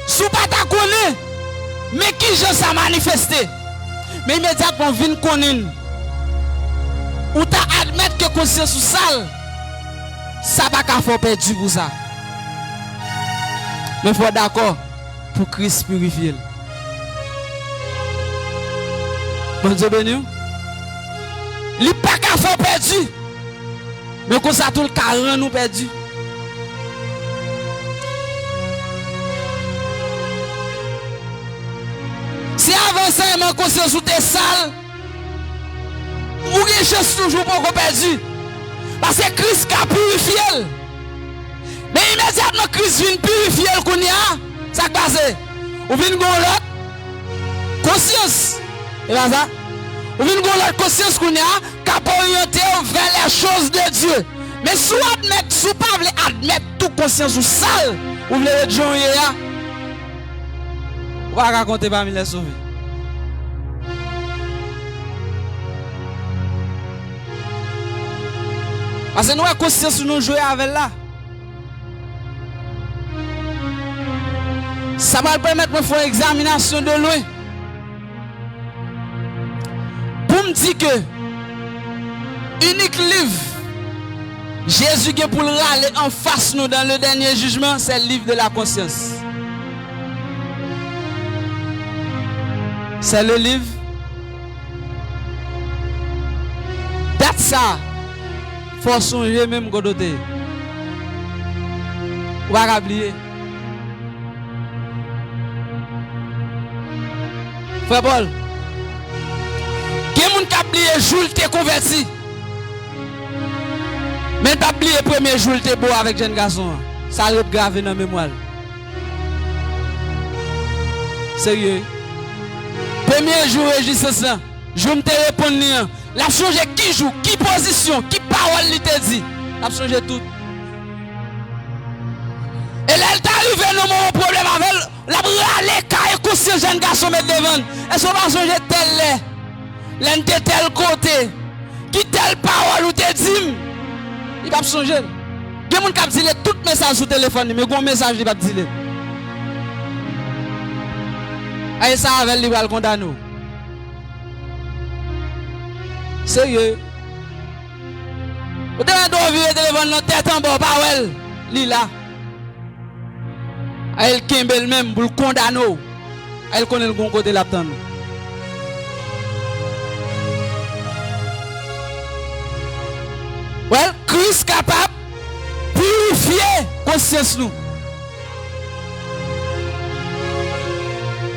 si w pa ta konnen, men kijan sa manifeste. Men imedyatman w vin konnen l, ou ta admèt ke konsyans ou sal, sa pa ka fè w pèdi pou sa. Men fò w dakò pou Kris pirifye l. Bondye beni w. Li pa ka fè w pèdi. Men konsa tou l ka rann ou pèdi. Si avan ansèyman konsyans ou te sal, ou gen chans toujou poko pèdi. Paske Kris ka pirifye l. Men imedyatman Kris vin pirifye l kounye a, sa k pase? Ou vin gen yon lòt konsyans. E pa sa? Ou vin gen yon lòt konsyans kounye a k ap oryante w vers les choses de Dieu. Men si w admèt, si w pa vle admèt tou konsyans ou sal, ou vle ret jan w ye a, ou pa ka konte pami les sauvés. Paske nou wè konsyans nou jwe avè l la. Sa pral pèmèt mwen fè yon egzaminasyon de lwen. Pou m di ke inik liv Jezi gen pou l rale anfas nou dans le dernier jugement, c'est le livre de la conscience. C'est le livre. Dat sa, fò w sonje menm kote w te ye. Ou pa ka bliye. Frè Pòl, gen moun k ap bliye jou l te konvèti, men l p ap bliye premye jou l te bo avèk jèn gason an. Sa ret grave nan memwa l. Serye wi. Premye jou rejisans lan, jou m te reponn li an, l ap sonje ki jou, ki pozisyon, ki pawòl li te di. L ap sonje tout. E lè l ta rive nan moman pwoblèm avè l, l ap rale kaye konsyans jèn gason met devan l. Èske w pa sonje tèl lè, lè n te tèl kote, ki tèl pawòl ou te di m? Li p ap sonje l. Gen moun k ap delete tout mesaj sou telefòn li, men gen yon mesaj li p ap delete. Ay sa avè l, li pral kondane w. Serye. Ou te wè dwe vire telefòn nan tèt anba, w pa wè l. Li la. Ay l kenbe l menm pou l kondane w. Ay l konnen l gon kote l ap tann ou. Well, Kris kapab pirifye konsyans nou.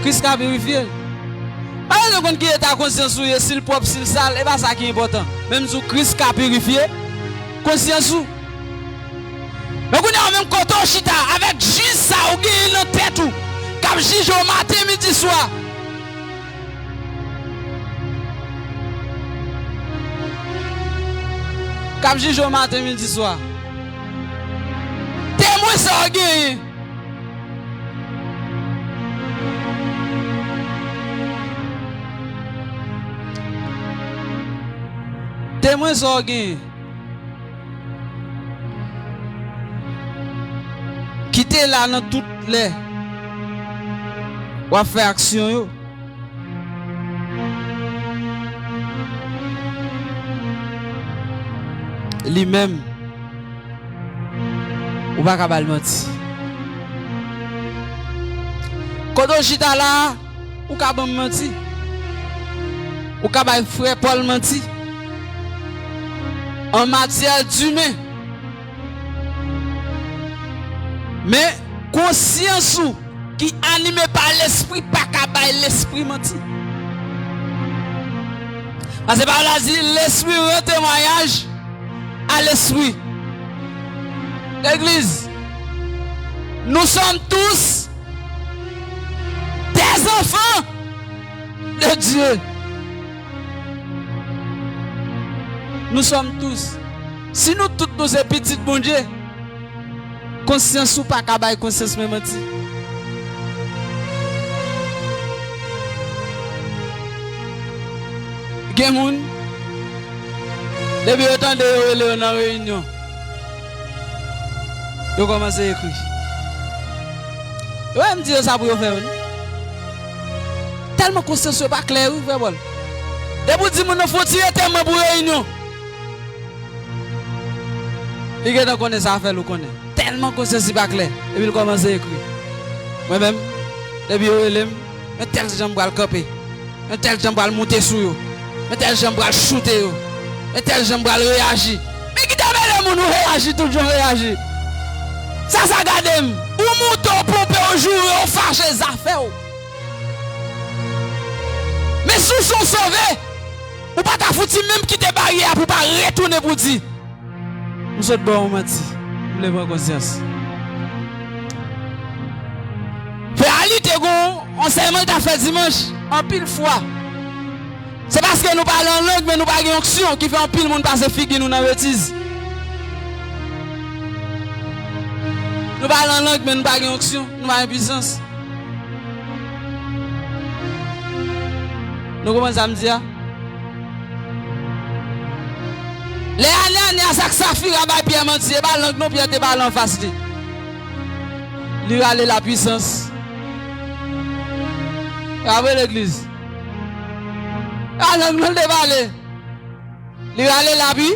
Kris ka pirifye l. Pa bezwen konn ki eta konsyans ou ye, si l pwòp, si l sal, e pa sa ki enpòtan. Men m di w, Kris ka pirifye konsyans ou. Men kounye a, menm kote w chita, avèk jij sa ou genyen nan tèt ou, k ap jije w maten, midi, swa, k ap jije w maten, midi, swa. Temwen sa w genyen. Temwen sa w genyen. Ki te la nan tout lè w ap fè aksyon yo. Li menm, ou pa ka ba l manti. Kote w chita la a, ou ka ban m manti. Ou ka bay frè Pòl manti. An matyè dimen. Men konsyans ou ki anime pa Lespri pa ka bay Lespri manti. Paske Pawòl la di, Lespri rann temwayaj a Lespri. Legliz, nous sommes tous des enfants de Dieu. Nous sommes tous. Si nou tout nou se pitit Bondye, konsyans ou pa ka bay konsyans mwen manti. Gen moun, depi yo tande yo rele yo nan reyinyon, yo kòmanse ekri. Yo menm di yo sa pou yo fè yo, non? Tèlman konsyans yo pa klè, wi, frè Pòl. Depi w di moun nan fè yon ti retèman pou reyinyon, li gentan konnen sa fè l ou konnen. Tèlman konsyans li pa klè, epi l kòmanse ekri. Mwen menm, depi yo rele m, men tèl jan m pral kanpe, men tèl jan m pral moute sou yo, men tèl jan m pral choute yo, men tèl jan m pral reyaji. Men kite mele moun ou reyaji tout jan w reyaji. Sa, sa gade m. Ou moute, w ponpe, w joure, w fache, zafè w. Men si w se yon sove, ou pa ta fouti menm kite baryè a pou w pa retounen pou w di, m sot ba w yon manti, m vle pran konsyans. Frè Ali te gon ansèyman l ta fè dimanch, anpil fwa. Se paske nou pale an lang, men nou pa gen onksyon, ki fè anpil moun pase figi nou nan betiz. Nou pale an lang, men nou pa gen onksyon, nou pa gen pisans. Nou konprann sa m di a? Lè Ananyas ak Safira bay Pyè manti, e pa lang non, Pyè te pale anfas li. Li rale lapwisans. E pa vre, legliz? E pa lang non l te pale. Li rale lapi,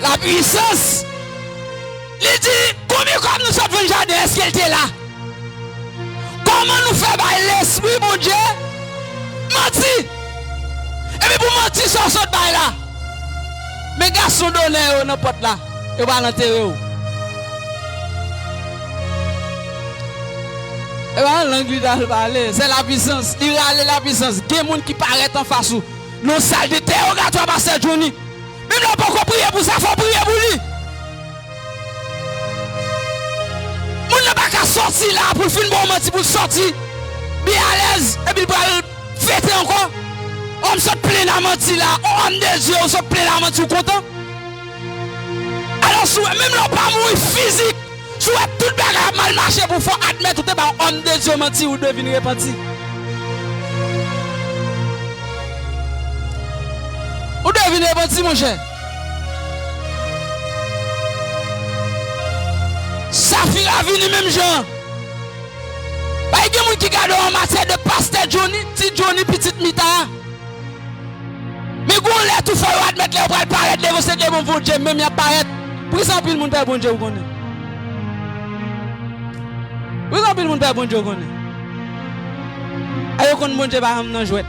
lapwisans. Li di, konbyen kòb nou sot vann jaden, èske l te la? Kòman nou fè bay Lespri Bondye manti? Epi pou manti sa w sot bay la. Men gason donè yo nan pòt la, yo pral antere w. E pa lang li t al pale, se lapwisans. Li rale lapwisans. Gen moun ki parèt anfas ou nan yon sal de entèwogatwa, pastè Johnny. Menm lè w poko priye pou sa, fò w priye pou li. Moun nan pa ka sòti la pou l fin ba w manti, pou l sòti byen alèz, epi l pral fete ankò. Ò, m sot plen a manti la. Ò, òm de Dye, ou sot plen a manti, ou kontan? Alò, si w wè, menm lè w pa mouri fizik, si w wè tout bagay ap mal mache pou w, fò w admèt ou te ba yon òm de Dye manti, ou dwe vin repanti. Ou dwe vin repanti, monchè. Safira vini menm jan. Bay gen moun ki gade w an matyè de pastè Johnny, ti Johnny, pitit Mita a. Men gon lè tou fò yo admèt lè yo pral parèt devan se devan Bondye menm y ap parèt. Poukisa anpil moun pè Bondye ou konnen? Poukisa anpil moun pè Bondye ou konnen? A yo konn Bondye pa janm nan jwèt.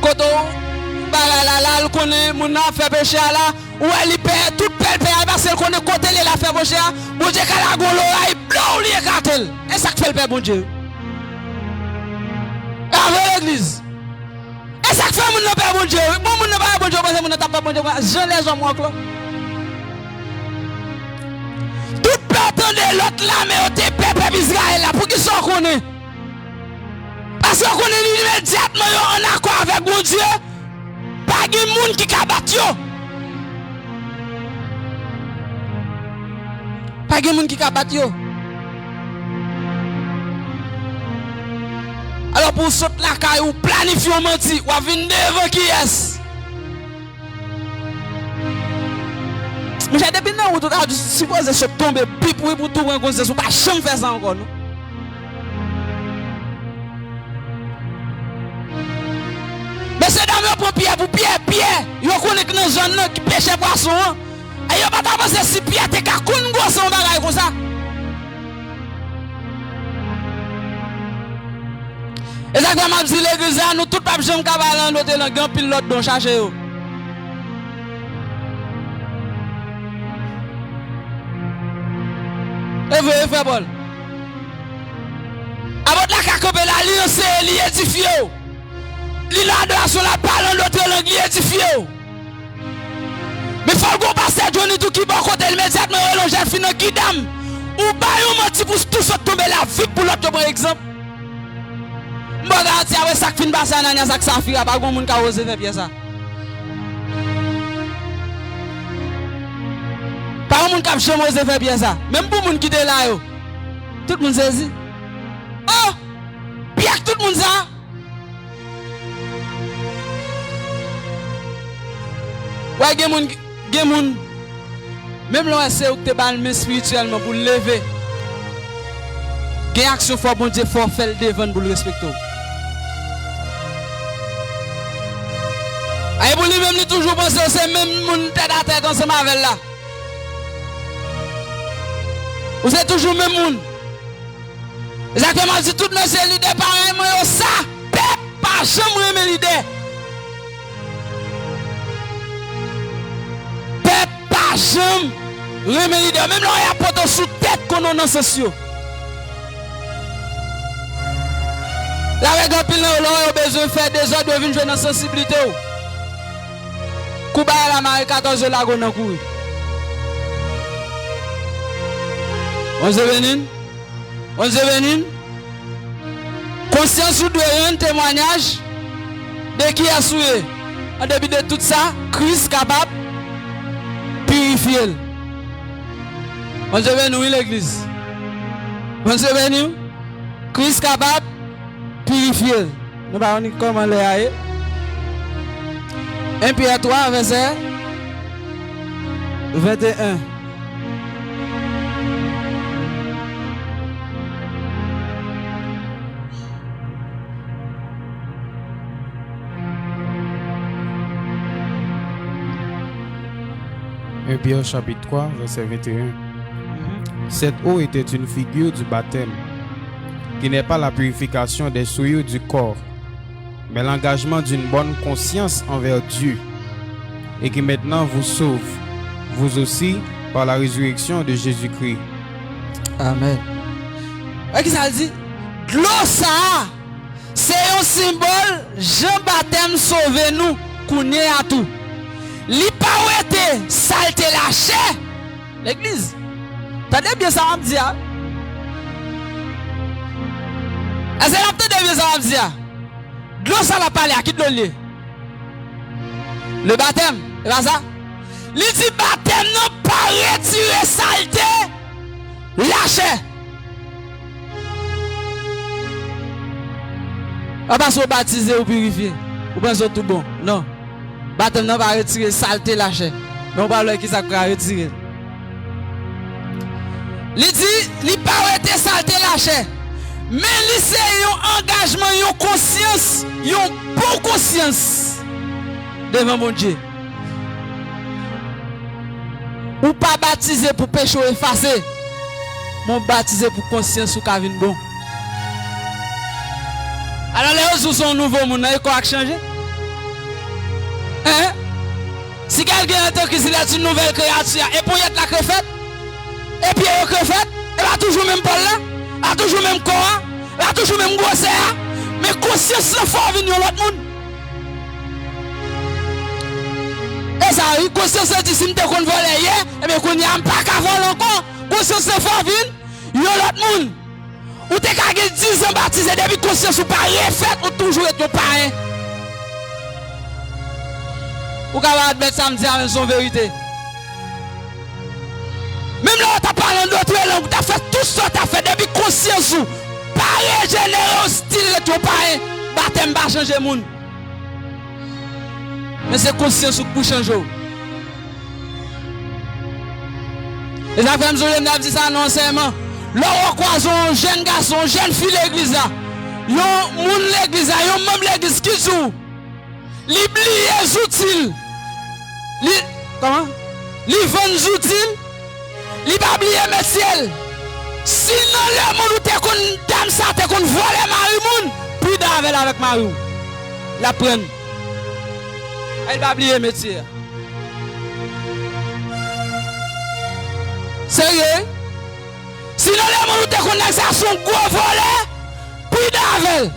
Kote w bagay la la, l konnen moun nan ap fè peche a la, ou wè li pè, tout pè l pè a, paske l konnen kote l ye l ap fè peche a, Bondye ka lage yon loray, blow, li eklate l. E sa k fè l pè Bondye. E a vre legliz. E sa k fè moun nan pè Bondye wi. Bon, moun nan pa pè Bondye, ou panse moun nan t ap pè Bondye konsa? Jan lèzòm wè anklo. Tout pè w tande lòt lame yo te pè pèp Izrayèl la. Poukisa w konnen? Paske yo konnen imedyatman yo ann akò avèk Bondye, pa gen moun ki ka bat yo. Pa gen moun ki ka bat yo. Alò, pou w sot lakay ou, planifye yon manti, w ap vin devan kiyès? Monchè, depi nan wout ou ta sipoze sot tonbe, pip wi, pou tou pran konsyans, ou pa janm fè sa ankò, non. Mesye dam yo pran Pyè pou Pyè, Pyè, yo konnen k nan zòn nan, ki pechè pwason an. E yo pa ta panse si Pyè te ka konn gwosè yon bagay konsa. E sa k fè m ap di legliz la, nou tout p ap janm ka pale an lòt lang, gen anpil lòt don, chache yo. E vre, e frè Pòl. Apot la ka kanpe la, li anseye, li edifye w. Li nan adorasyon la, pale an lòt lang, li edifye w. Men fò l gon pastè Johnny tou ki bò kote l imedyatman, yo lonje l fin nan gidam. Ou bay yon manti pou tou sot tonbe la, vip pou lòt yo pran egzanp. M ba w garanti, apre sa k fin pase Ananyas ak Safira, pa gon moun k ap oze fè Pyè sa. Pa gon moun k ap janm oze fè Pyè sa. Menm pou moun ki te la yo. Tout moun sezi. Oh! Pyè k tout moun sa? Wè, gen moun, gen moun, menm lè w wè se ou k te ba l men espirityèlman pou l leve, gen aksyon fò Bondye fè w fè l devan l pou l respekte w. Ay, pou li menm, li toujou panse w se menm moun tèt atè ansanm avè l la. Ou se toujou menm moun. E sa k fè m ap di tout mesye lidè parèy mwen yo sa, pèp pa janm renmen lidè. Pèp pa janm renmen lidè. Menm lè y ap pote w sou tèt konnen w nan sans yo. L avèk anpil nan yo, lè w wè yo bezwen fè dezòd, yo vin jwe nan sansiblite w. Kou bagay la mare katòz, yo lage w nan kouri. Bondye beni n. Bondye beni n. Konsyans ou dwe rann temwayaj de kiyès ou ye. An depi de tout sa, Kris kapab pirifye l. Bondye beni w, wi, legliz. Bondye beni w. Kris kapab pirifye l. Nou pa konn kòman lè a ye. En Pyè twa, vèsè venteyen. En Pierre chapitre trois, verset vingt et un. Cette eau était une figure du baptême, qui n'est pas la purification des souillures du corps, mais l'engagement d'une bonne conscience envers Dieu, et qui maintenant vous sauve, vous aussi, par la résurrection de Jésus-Christ. Amen. Wè ki sa l di? Dlo sa a, se yon senbòl jan batèm sove nou kounye a tou. Li pa wete salte lachè. Legliz, tande byen sa m ap di a. Èske n ap tande byen sa m ap di a? Dlo sa l ap pale a, ki dlo l ye? Le batèm, e pa sa? Li di batèm nan pa retire salte lachè. Pa paske w batize, ou pirifye. Ou panse w tout bon. Non. Batèm nan pa retire salte lachè. Men w pral wè kisa k ka retire l. Li di, li pa wete salte lachè. Men li se yon angajman, yon konsyans, yon bon konsyans devan Bondye. Ou pa batize pou peche w efase, men w batize pou konsyans ou ka vin bon. Alò, lè yo di w se yon nouvo moun, nan e kò a k chanje? Hein? Si quelqu'un est en Christ, il est une nouvelle créature. E ponyèt la k refèt? E pye yo k refèt? E pa toujou menm pòl la? Pa toujou menm kò a? E pa toujou menm gwosè a? Men konsyans lan fè w vin yon lòt moun. E sa wi, konsyans lan di si m te konn vòlè yè, ebyen kounye a m pa ka vòlè ankò. Konsyans lan fè w vin yon lòt moun. Ou te ka gen dizan batize, depi konsyans ou pa refèt, ou toujou ret yon payen. Ou ka pa admèt sa m di a, men se yon verite. Menm lè w t ap pale an dòt lang, ou t ap fè tout sa w t ap fè, depi konsyans ou pa rejenere, w still ret yon payen. Batèm pa chanje moun. Men se konsyans ou k pou chanje w. E sa fè m sonje m t ap di sa nan ansèyman. Lè w kwaze yon jèn gason, yon jèn fi legliz la, yon moun legliz la, yon manm legliz ki di w li bliye zouti l, li, kòman? Li vann zouti l, li pa bliye metye l. Si nan lemonn ou te konn dam sa te konn vòlè mari moun, pridan avè l avèk mari w. L ap prann. Ay, l pa bliye metye a. Serye? Si nan lemonn ou te konn nèg sa se yon gwo vòlè, pridan avè l.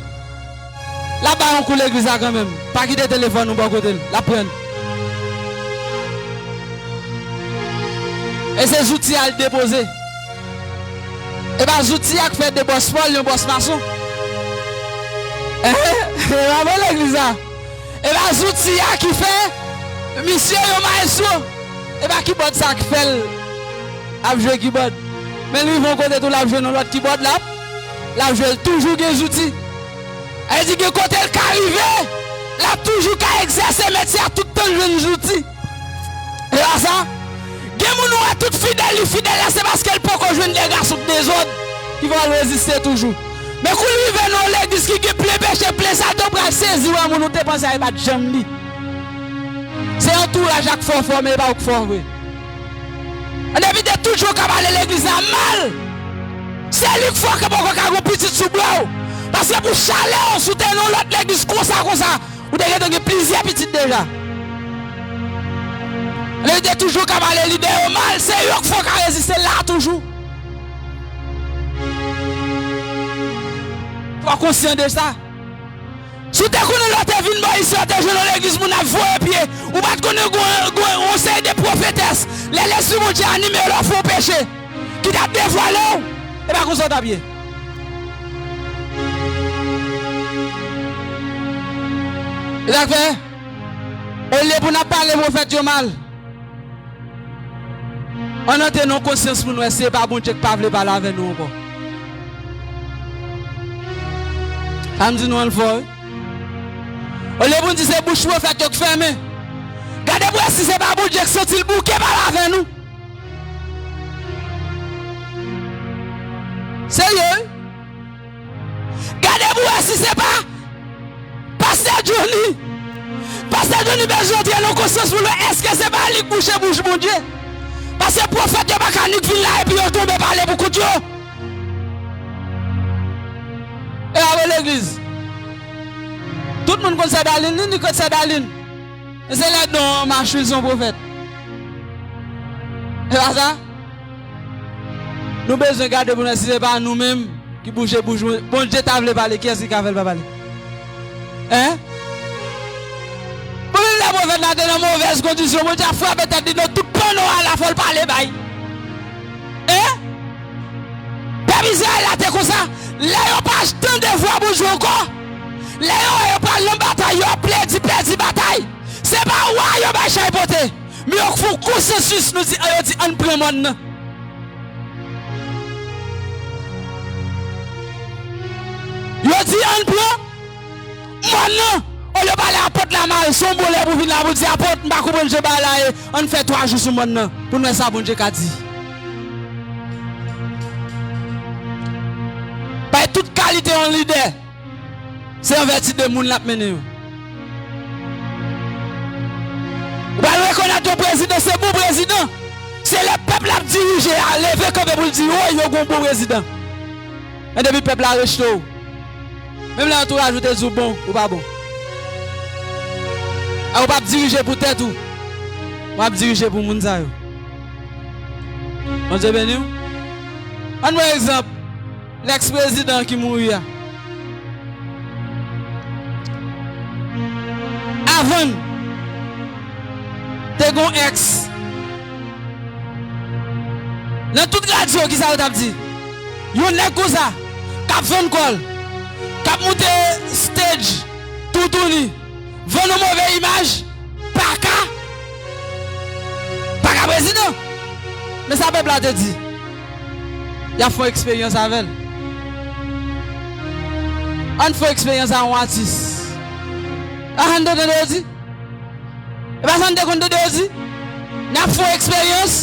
L ap bay yon kou legliz la kanmenm. Pa kite telefòn ou bò kote l. L ap prann. E se zouti a l depoze. E pa zouti a k fè de bòs Pòl yon bòs mason. E pa bon legliz la. E pa zouti a ki fè misye yon mayestwo. E pa kibòd sa k fè l ap jwe kibòd. Men l rive yon kote tou l ap jwe nan lòt kibòd l ap, l ap jwe l toujou gen zouti. Sa vle di gen kote l ka rive, l ap toujou ka egzèse metye a tout tan l jwenn zouti. E pa sa? Gen moun ou wè tout fidèl li fidèl la, se paske l poko jwenn de gason k dezòd ki fè l reziste toujou. Men kou l rive nan yon legliz ki gen plen peche, plen salte, ou pral sezi wè moun ou te panse a e pa t janm li. Se antouraj ak fò fò, men e pa ou k fò vre. An evite tout jou ka pale legliz la mal. Se li k fò ke poko ka gon pitit sou bra w. Paske pou chalè w, si w te nan yon lòt legliz konsa konsa, ou te gentan gen plizyè pitit deja. An evite tout jou ka pale lidè yo mal, se yo k fò ka reziste la toujou. Fò konsyan de sa. Si w te konnen lè w te vin bò isi, w te jwenn yon legliz moun ap voye pye, ou pa t konnen gwo, gwo, yon seri de pwofetès, lè Lespri Bondye anime yo, lè w fè yon peche, ki t ap devwale w, e pa konsa w t ap ye. E sa k fè, olye pou n ap pale pwofèt yo mal, ann antre nan konsyans pou n wè si se pa Bondye k pa vle pale avè nou ankò. Sa m di nou an l fò, wi. Olye pou n di se bouch pwofèt yo k fèmen, gade pou wè si se pa Bondye k santi l bouke pale avè nou. Serye, wi. Gade pou wè si se pa Pastè Johnny. Pastè Johnny bezwen antre nan konsyans pou l wè èske se pa li k bouche bouch Bondye. Paske pwofèt yo pa ka nik vin la epi yo tonbe pale pou kont yo. E a vre legliz. Tout moun konn Sè Dalin, li nik ret Sè Dalin. Men se lè don an mache, li se yon pwofèt. E pa sa? Nou bezwen gade pou n wè si se pa nou menm ki bouche bouch Bondye. Bondye ta vle pale, kiyès ki ka fè l pa pale? Hein? Pou menm lè pwofèt la te nan movèz kondisyon, Bondye ap frape tèt li nan tout panno a la, fò l pale bay. Hein? Pèp Izrayèl la te konsa, lè yo pa tande vwa Bondye ankò, lè yo wè yo pral nan batay, yo ap pledi pèdi batay. Se pa wa yo bay chay pote. Men yo fè yon konsansis, nou di, yo di, ann pran mòn nan. Yo di, ann pran mòn nan. Olye pale apot la mal, se yon bon lè pou vin la pou di, apot, m pa konprann jan bagay la ye, ann fè twa jou sou mòn nan, pou n wè sa Bondye ka di. Bay tout kalite yon lidè. Se an vèti de moun l ap mennen yo. Ou pral rekonèt yon prezidan se bon prezidan, se lè pèp la ap dirije a leve kanpe pou l di, woy, yo gon bon prezidan. Men depi pèp la rejte w, menm lè antouraj ou te di w bon, ou pa bon. A, ou p ap dirije pou tèt ou, w ap dirije pou moun sa yo. Bondye beni w. Ann pran egzanp. Lèks prezidan ki mouri a. Avan l, te gon èks. Nan tout radyo, kisa yo t ap di? Yon nèg konsa, k ap vann kò l, k ap moute stage, toutouni, vann yon move imaj, pa ka, pa ka prezidan. Men sa pèp la te di. Y ap fè yon eksperyans avè l. Ann fè yon eksperyans a yon atis. A, ann tande yo di. E pa sa n te konn tande yo di? N ap fè yon eksperyans.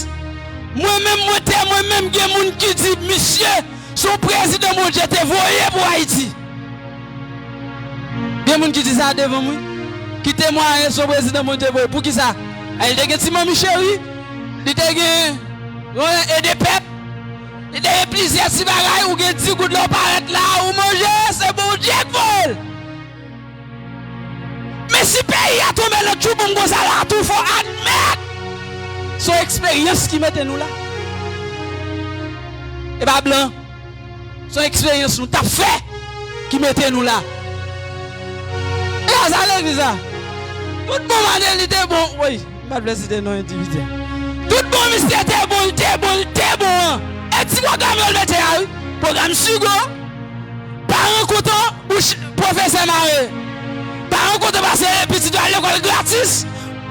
Mwen menm, mwen te, mwen menm, gen moun ki di, misye, se yon prezidan Bondye te voye pou Ayiti. Gen moun ki di sa devan mwen, ki temwaye se yon prezidan Bondye voye. Poukisa? A, li te gen ti manmi cheri, li te gen yon ede pèp, li te gen plizyè ti bagay, ou gen di goud la, ou parèt la, ou manje, se Bondye k voye l. Men si peyi a tonbe nan tchouboum konsa la tou, fò admèt se yon eksperyans ki mete nou la. E pa blan. Se yon eksperyans nou t ap fè ki mete nou la. E sa legliz la. Tout bon maten li te bon. Woy, m pa t vle site non endividi a. Tout bon misye te bon, li te bon, li te bon an. E ti pwogram yo l mete a wi. Pwogram Sigo. Paran kontan, bouch pwofesè mare. Paran kontan pase pitit yo al lekòl gratis.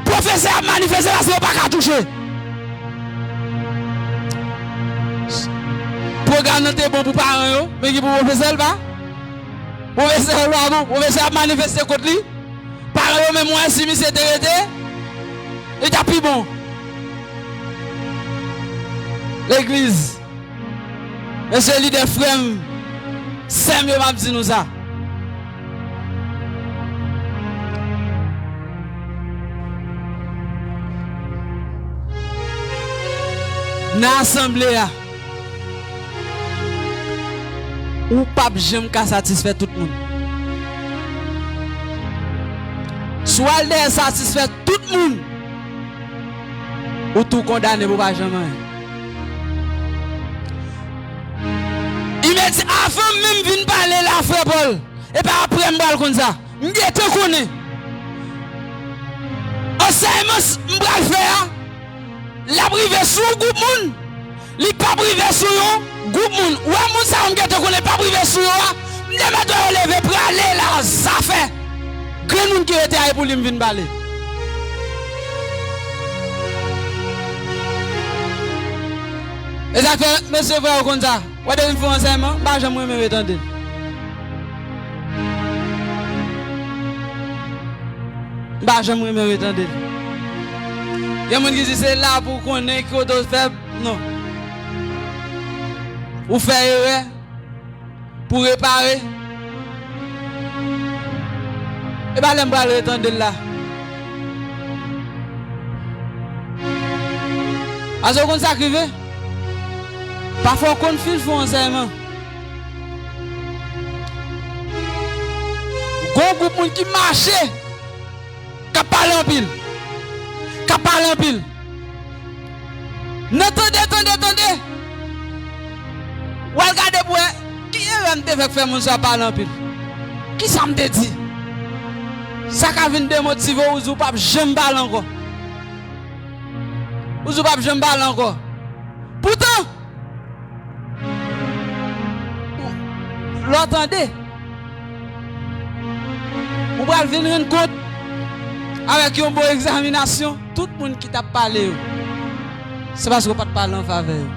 Pwofesè ap manifeste pase yo pa ka touche. Pwogram nan te bon pou paran yo, men ki pou pwofesè l pa. Pwofesè l pa bon, pwofesè ap manifeste kont li. Paran yo menm wè si misye te rete, li t ap pi bon. Legliz. Mesye lidè frè m, sè m yo, m ap di nou sa. Nan asanble a, ou p ap janm ka satisfè tout moun. Si w al dèyè satisfè tout moun, ou tou kondane pou pa janm anyen. Imedi-, avan menm vin pale la, frè Pòl, e pa apre m pral konn sa. M gentan konnen. Ansèyman s-, m pral fè a, l ap rive sou yon gwoup moun, li p ap rive sou yon gwoup moun. Ou wè moun sa yo m gentan konnen p ap rive sou yo a, m te mèt wè yo leve prale la, zafè. Grenn moun ki rete a, e pou li m vin pale. E sa k fè, mesye, frè, ou konn sa. Wè depi m fè yon ansèyman, m pa janm renmen retande l. M pa janm renmen retande l. Gen moun ki di se la pou w konnen ki kote w fèb. Non. Ou fè erè pou w repare. E pa lè m pral retande l la. Paske w konn sa k rive? Pafwa w konn fin fè yon ansèyman. Gon gwoup moun ki mache, k ap pale anpil. K ap pale anpil. Nan tande, tande, tande. W al gade pou wè ki erè m te fè k fè moun sa pale anpil. Kisa m te di? Sa ka vin demotive w, ou di w p ap janm pale ankò. Ou di w p ap janm pale ankò. Poutan, lè w tande, ou pral vin rann kont avèk yon bon egzaminasyon, tout moun ki t ap pale yo, se paske w pa t pale an favè yo.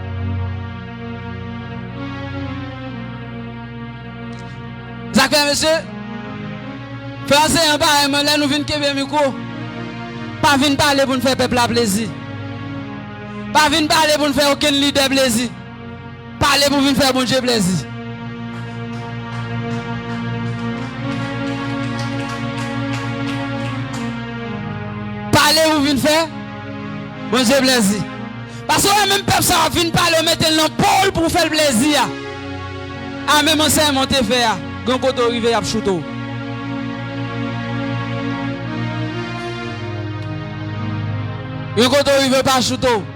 Sa k fè, mesye, frè ansèyan parèy mwen, lè nou vin kenbe mikwo, pa vin pale pou n fè pèp la plezi. Pa vin pale pou n fè okenn lidè plezi. Pale pou vin fè Bondye plezi. Pale pou vin fè Bondye plezi. Paske w wè menm pèp sa w ap vin pale, w mete l nan po w pou w fè l plezi a. A menm ansèyman w te fè a, gen kote w rive, y ap choute w. Gen kote w rive, yo pa choute w.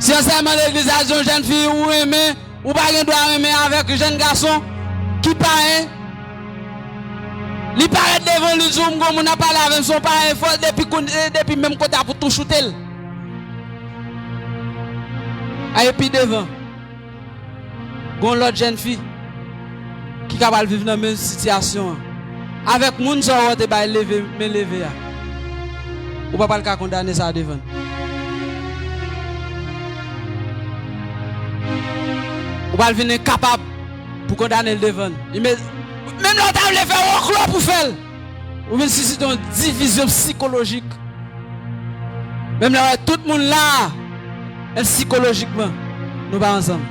Si ansèyman legliz la di yon jèn fi ou renmen, ou pa gen dwa renmen avèk jèn gason ki payen. Li parèt devan w, li di w, "M gon moun ap pale avè m, se yon payen fò, depi koun-, eh, depi menm kote a pou tou choute l." A epi devan, gon lòt jèn fi ki ka pral viv nan menm sitiyasyon an. Avèk moun sa w te bay leve, men leve a. Ou pa pral ka kondane sa devan l. Ou pral vin enkapab pou kondane l devan l. Li me-, menm lè w ta vle fè wòklò pou fè l, ou vin sisite yon divizyon sikolojik. Menm lè w wè tout moun la, men sikolojikman, nou pa ansanm.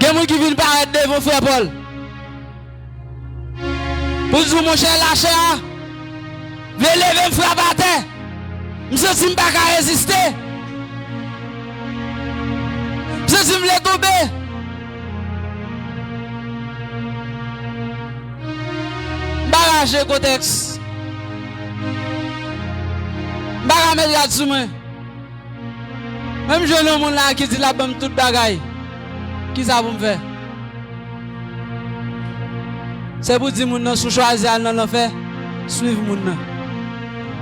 Gen moun ki vin parèt devan frè Pòl. Pou di w, monchè, lachè a vle leve m frape atè. M santi m pa ka reziste. M santi m vle tonbe. M pa raje kontèks. M pa ka met rad sou mwen. Menm jwenn yon moun la ki di l ap ban m tout bagay. Kisa pou m fè? Se pou di moun nan, si w chwazi al nan lanfè, swiv moun nan.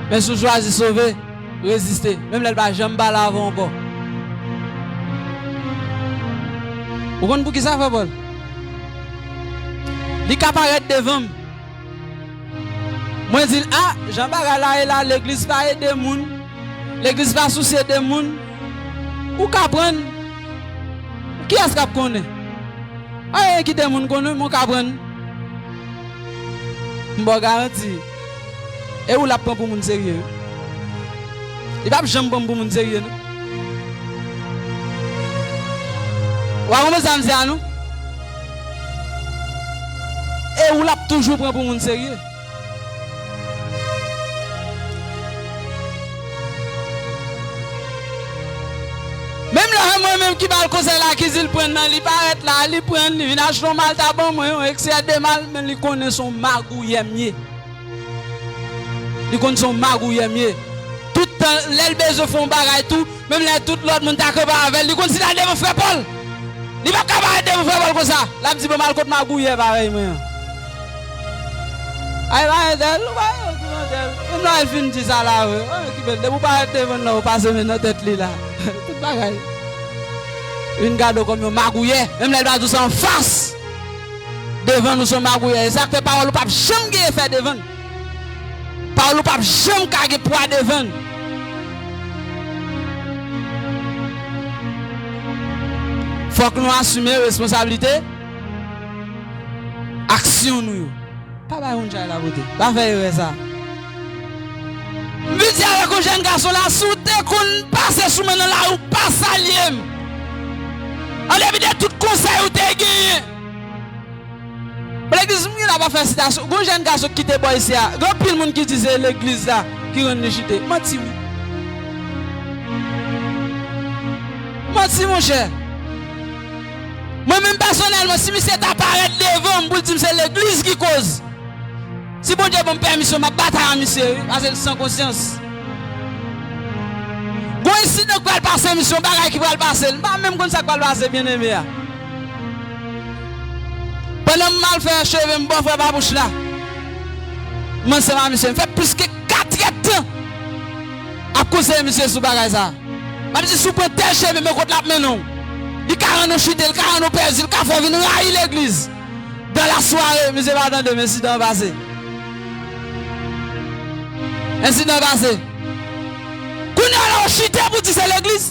Men si w chwazi sove, reziste. Menm lè l pa janm pale avè w ankò. Ou konn poukisa, frè Pòl? Li ka parèt devan m. Mwen di l, a, jan bagay la ye la, legliz pa ede moun. Legliz pa sousye de moun. Ou ka prann. Kiyès k ap konnen? Anyen ki de moun konnen, men w ka prann. M ba w garanti. E ou l ap pran pou moun serye, wi. Li p ap janm pran m pou moun serye, non. Ou pa konprann sa m di a, non? E ou l ap toujou pran pou moun serye. Menm lè mwen menm ki ba l konsèy la, ki di l pran nan, li parèt la, li pran, li vin achte yon malta ban mwen, yon eksè de mal, men li konnen se yon magouyè m ye. Li konn se yon magouyè m ye. Tout tan, lè l bezwen fè yon bagay tou, menm lè tout lòt moun ta kanpe avè l, li konn si l al devan frè Pòl, li p ap ka parèt devan frè Pòl konsa. L ap di, bon, m al kot magouyè parèy mwen an. Ay, pa entèl, ou pa okipe entèl. Menm lè l fin di sa la, wi. Okipe l. Depi w parèt devan l la, ou pase men nan tèt li la. Tout bagay. Vin gade w kòm yon magouyè. Menm lè l pa di w sa anfas. Devan nou se yon magouyè. E sa k fè pawòl ou p ap janm gen efè devan l. Pawòl ou p ap janm ka gen pwa devan l. Fòk nou asime responsablite aksyon nou yo. Pa bay moun chay la kote. Pa fè erè sa. M vin di avèk yon jèn gason la, si w te konn pase sou mwen nan lari, w pa salye m. An depi de tout konsèy ou te genyen. Legliz, m gen la pa fè sitasyon. Gon jèn gason ki kite bò isi a. Gen anpil moun ki di se legliz la ki rann li chite. Manti, wi. Manti, monchè. Mwen menm pèsonèlman, si misye ta parèt devan m pou l di m se legliz ki koz, si Bondye ban m pèmisyon, m ap batay ak misye, wi, paske l san konsyans. Gon ensidan k pral pase misye, yon bagay ki pral pase l. M pa menm konn sa k pral pase, byeneme a. Pandan m al fè cheve m bò frè Papouch la, m ansanm ak misye. M fè plis ke katrèdtan ap konseye misye sou bagay sa. M ap di, si w pran tèl chemen, men kot l ap mennen w. Li ka rann ou chite, li ka rann ou pèdi, li ka fè w vin rayi legliz. Dan la sware, misye pa tande m, ensidan an pase. Ensidan an pase. Kounye a la, w chite pou di se legliz.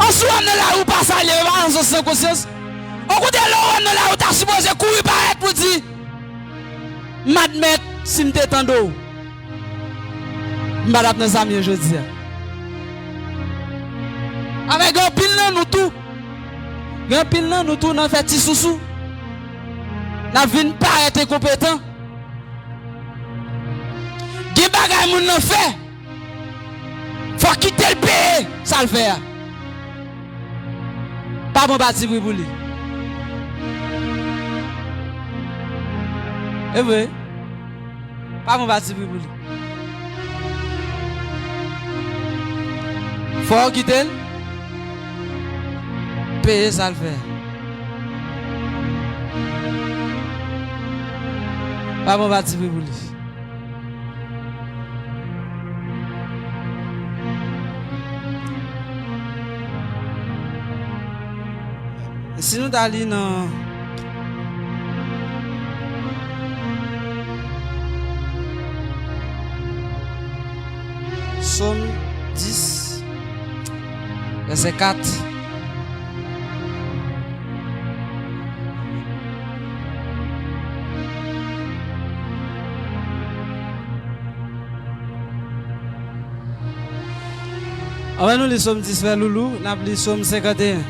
An si w wè m nan lari, w pa salye, w pa rann san konsyans. Okontrè, lè w wè m nan lari, w ta sipoze kouri parèt pou di, m admèt si m te tande w, m pa t ap nan sa m ye jodi a. Avèk gen anpil nan nou tou. Gen anpil nan nou tou nan fè ti sousou. N ap vin parèt enkonpetan. Gen bagay moun nan fè. Fò kite l peye sa l fè a. Pa pran patipri pou li. E vre. Pa pran patipri pou li. Fò w kite l peye sa l fè. Pa pran patipri pou li. Si nou ta li nan, Sòm dis, vèsè kat. Anvan nou li Sòm dis, frè Loulou, n ap li Sòm senkanteyen.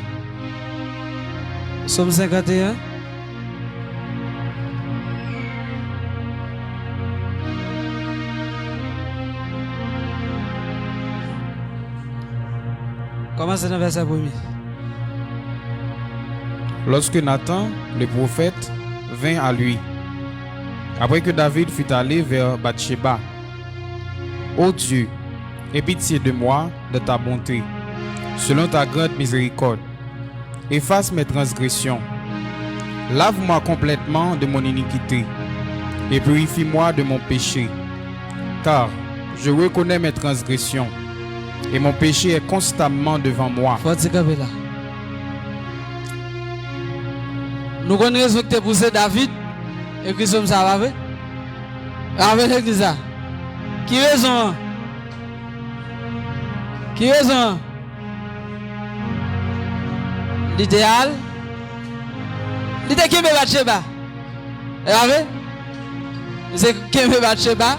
Sòm senkanteyen. Kòmanse nan vèsè premye. Lorsque Nathan, le prophète, vint à lui, après que David fut allé vers Bathsheba, Ô Dieu, aie pitié de moi dans ta bonté, selon ta grande miséricorde. Efface mes transgressions. Lave-moi complètement de mon iniquité et purifie-moi de mon péché. Car je reconnais mes transgressions et mon péché est constamment devant moi. Fò ti kanpe la. Nou konn rezon ki te pouse David ekri sòm sa a, pa vre? Pa vre, legliz la? Ki rezon an? Ki rezon an? Li te al, li te kenbe Batcheba. E pa vre? Li te kenbe Batcheba.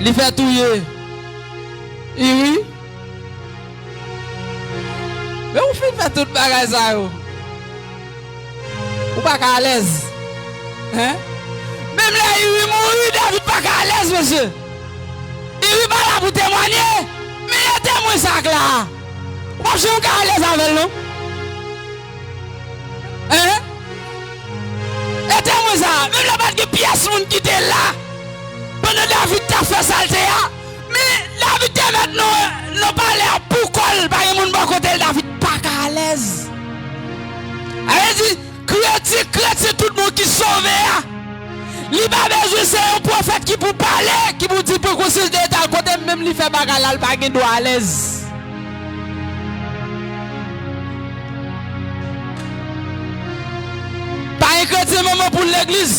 Li fè touye Iri. Men ou fin fè tout bagay sa yo. Ou pa ka alèz. Hein? Menm lè Iri mouri, David pa ka alèz, mesye. Iri pa la pou temwanye, men e temwen sa k la a. Ou p ap janm ka alèz avè l, non. Hein? E temwen sa a, menm lè pa t gen pyès moun ki te la, pandan David t ap fè sa l te a, men David te mèt nan, nan palè a pou kò l, pa gen moun bò kote l, David pa ka alèz. Sa vle di, kreyati, kreyati tout moun ki sove a, li pa bezwen se yon pwofèt ki pou pale, ki pou di pou konsilye tal kote, menm li fè bagay la, li pa gen dwa alèz. Pa gen kretyen manman poul legliz.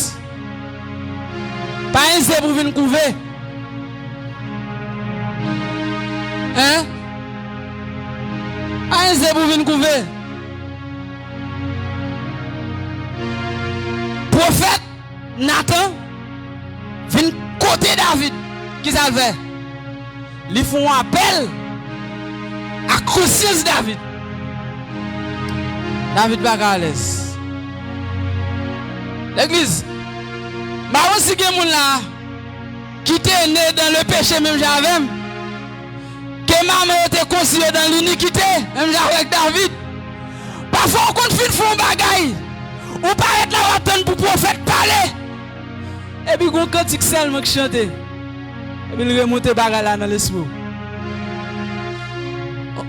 Pa gen ze pou vin kouve. Hein? Pa gen ze pou vin kouve. Pwofèt Natan vin kote David. Kisa l fè? Li fè yon apèl a konsyans David. David pa ka alèz. Legliz, m pa konn si gen moun la ki te ne dan le peche menm jan avè m, ke manman yo te konsi yo dan linikite, menm jan avèk David. Pafwa ou konn fin fè yon bagay, ou parèt la w ap tann pou pwofèt pale. Epi gon kantik sèlman k chante. Epi l remonte bagay la nan lespri w.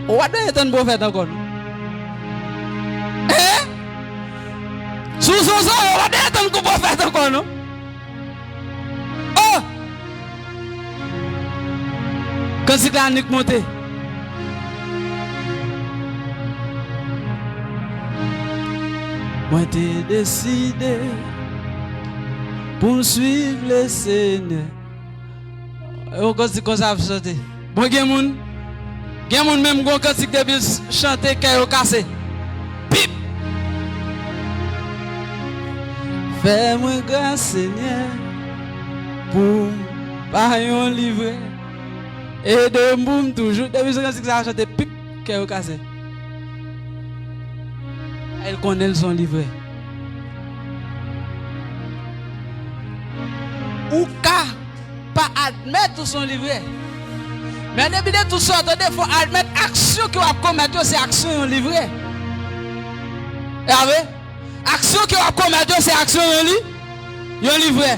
Ou pa t bezwen tann pwofèt ankò, non. Hein? Si w se yon zanmi, ou pa t bezwen tann gon pwofèt ankò, non. Oh! Kantik la annik monte. Mwen te deside pou m swiv Lesenyè. E yon kantik konsa ap chante. Bon, gen moun, gen moun menm gon kantik depi l chante, kè yo kase. Pip! Fè mwen gras, Senyè, pou m pa yon livrè. Ede m pou m toujou. Depi se kantik sa a chante, pip, kè yo kase. El konnen l se yon livrè. Ou ka pa admèt ou se yon livrè. Men depi de tout sa w tande, fò w admèt aksyon ke w ap komèt yo se aksyon yon livrè. E pa vre? Aksyon ke w ap komèt yo se aksyon yon li, yon livrè.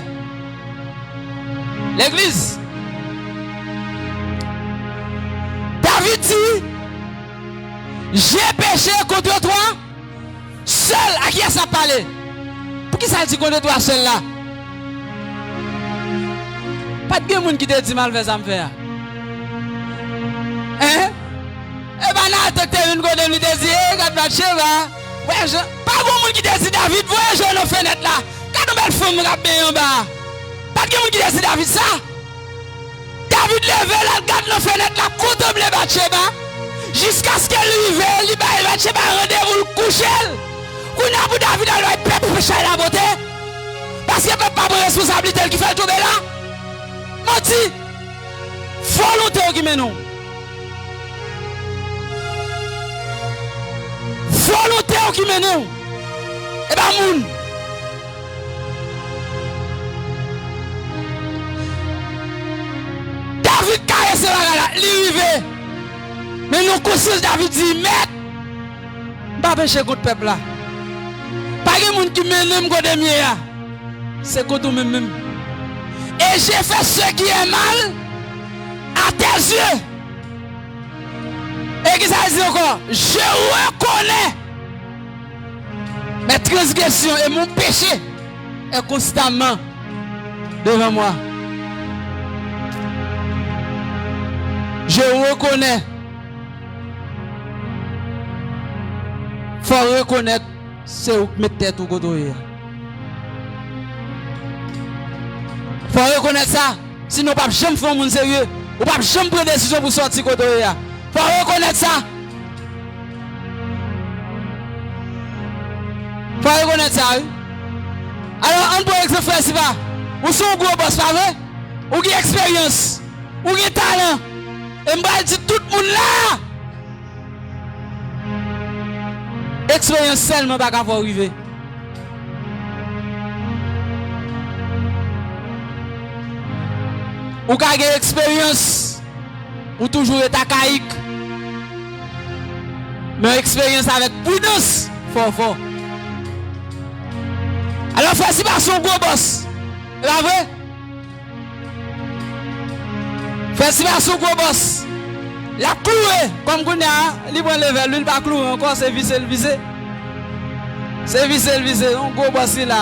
Legliz, David di, j'ai péché contre toi seul. A kiyès l ap pale? Poukisa l di contre toi seul la? Pa t gen moun ki te di m al fè sa m fè a. Hein? E pa Natan k te vin kote m, li te di, "E, gad Batcheba. Voye je." Pa gon moun ki te di David, "Voye je nan fenèt la. Gad yon bèl fanm k ap benyen anba a." Pa t gen moun ki te di David sa. David Leve l al gad nan fenèt la, kontanple Batcheba, jiskaske l rive, li bay Batcheba randevou, l kouche l. Kounye a pou David al bay pèp chay la bote, paske pèp pa pran responsablite l ki fè l tonbe la. Manti! Volonte w ki mennen w. Volonte w ki mennen w. E pa moun. David karese bagay la, li rive. Men nan konsyans David di, Mèt, m pa peche kont pèp la. Pa gen moun ki mennen m kote m ye a. Se kont ou menm menm. Et j'ai fait ce qui est mal à tes yeux. E ki sa l di ankò? Je reconnais mes transgressions et mon péché est constamment devant moi. Je reconnais. Fò w rekonèt se ou k met tèt ou kote w ye a. Fò w rekonèt sa, sinon w p ap janm fè yon moun serye. Ou p ap janm pran desizyon pou sòti kote w ye a. Fò w rekonèt sa. Fò w rekonèt sa, wi. Alò, ann pran egzanp frè Siva. Ou se yon gwo bòs, pa vre? Ou gen eksperyans. Ou gen talan. E m pral di tout moun la, eksperyans sèlman pa ka fè w rive. Ou ka gen eksperyans, ou toujou ret akayik. Men eksperyans avèk pridans fè w fò. Alò, frè Siva se yon gwo bòs. E pa vre? Frè Siva se yon gwo bòs. L ap kloure. Kòm kounye a, li pran leve l, li pa kloure ankò, se vise l vise. Se vise l vise. Yon gwo bòs li la.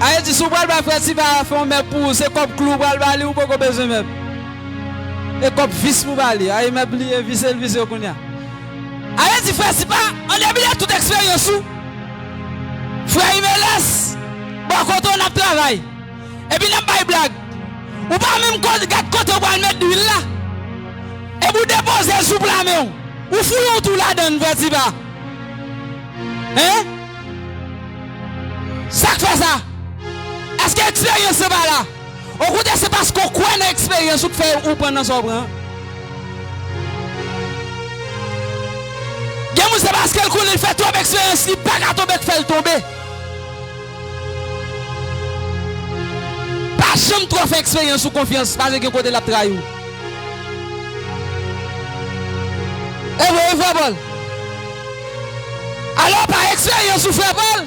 Aye di, si w pral bay frè Siva fè yon mèb pou ou, se kòb klou w pral ba li, ou poko bezwen mèb. E kòb vis pou ba li. Aye mèb li ye, vise l vise kounye a. Aye di, frè Siva, an depi de tout eksperyans ou, frè Imelès, bò kote w n ap travay. Epi n ap bay blag. Ou pa menm ko-, gad kote w pral met lwil la. Epi w depoze l sou pla men w. Ou fouye yon twou ladan l, frè Siva. Hein? Sa k fè sa? Èske eksperyans lan pa la? Okontrè, se paske w kwè nan eksperyans ou k fè ou pran nan sa w pran an. Gen moun se paske l konnen l fè twòp eksperyans, li pa ka tonbe k fè l tonbe. Pa janm twò fè eksperyans ou konfyans, paske gen kote l ap trayi w. E vre, wi, frè Pòl. Alò, pa eksperyans ou, frè Pòl,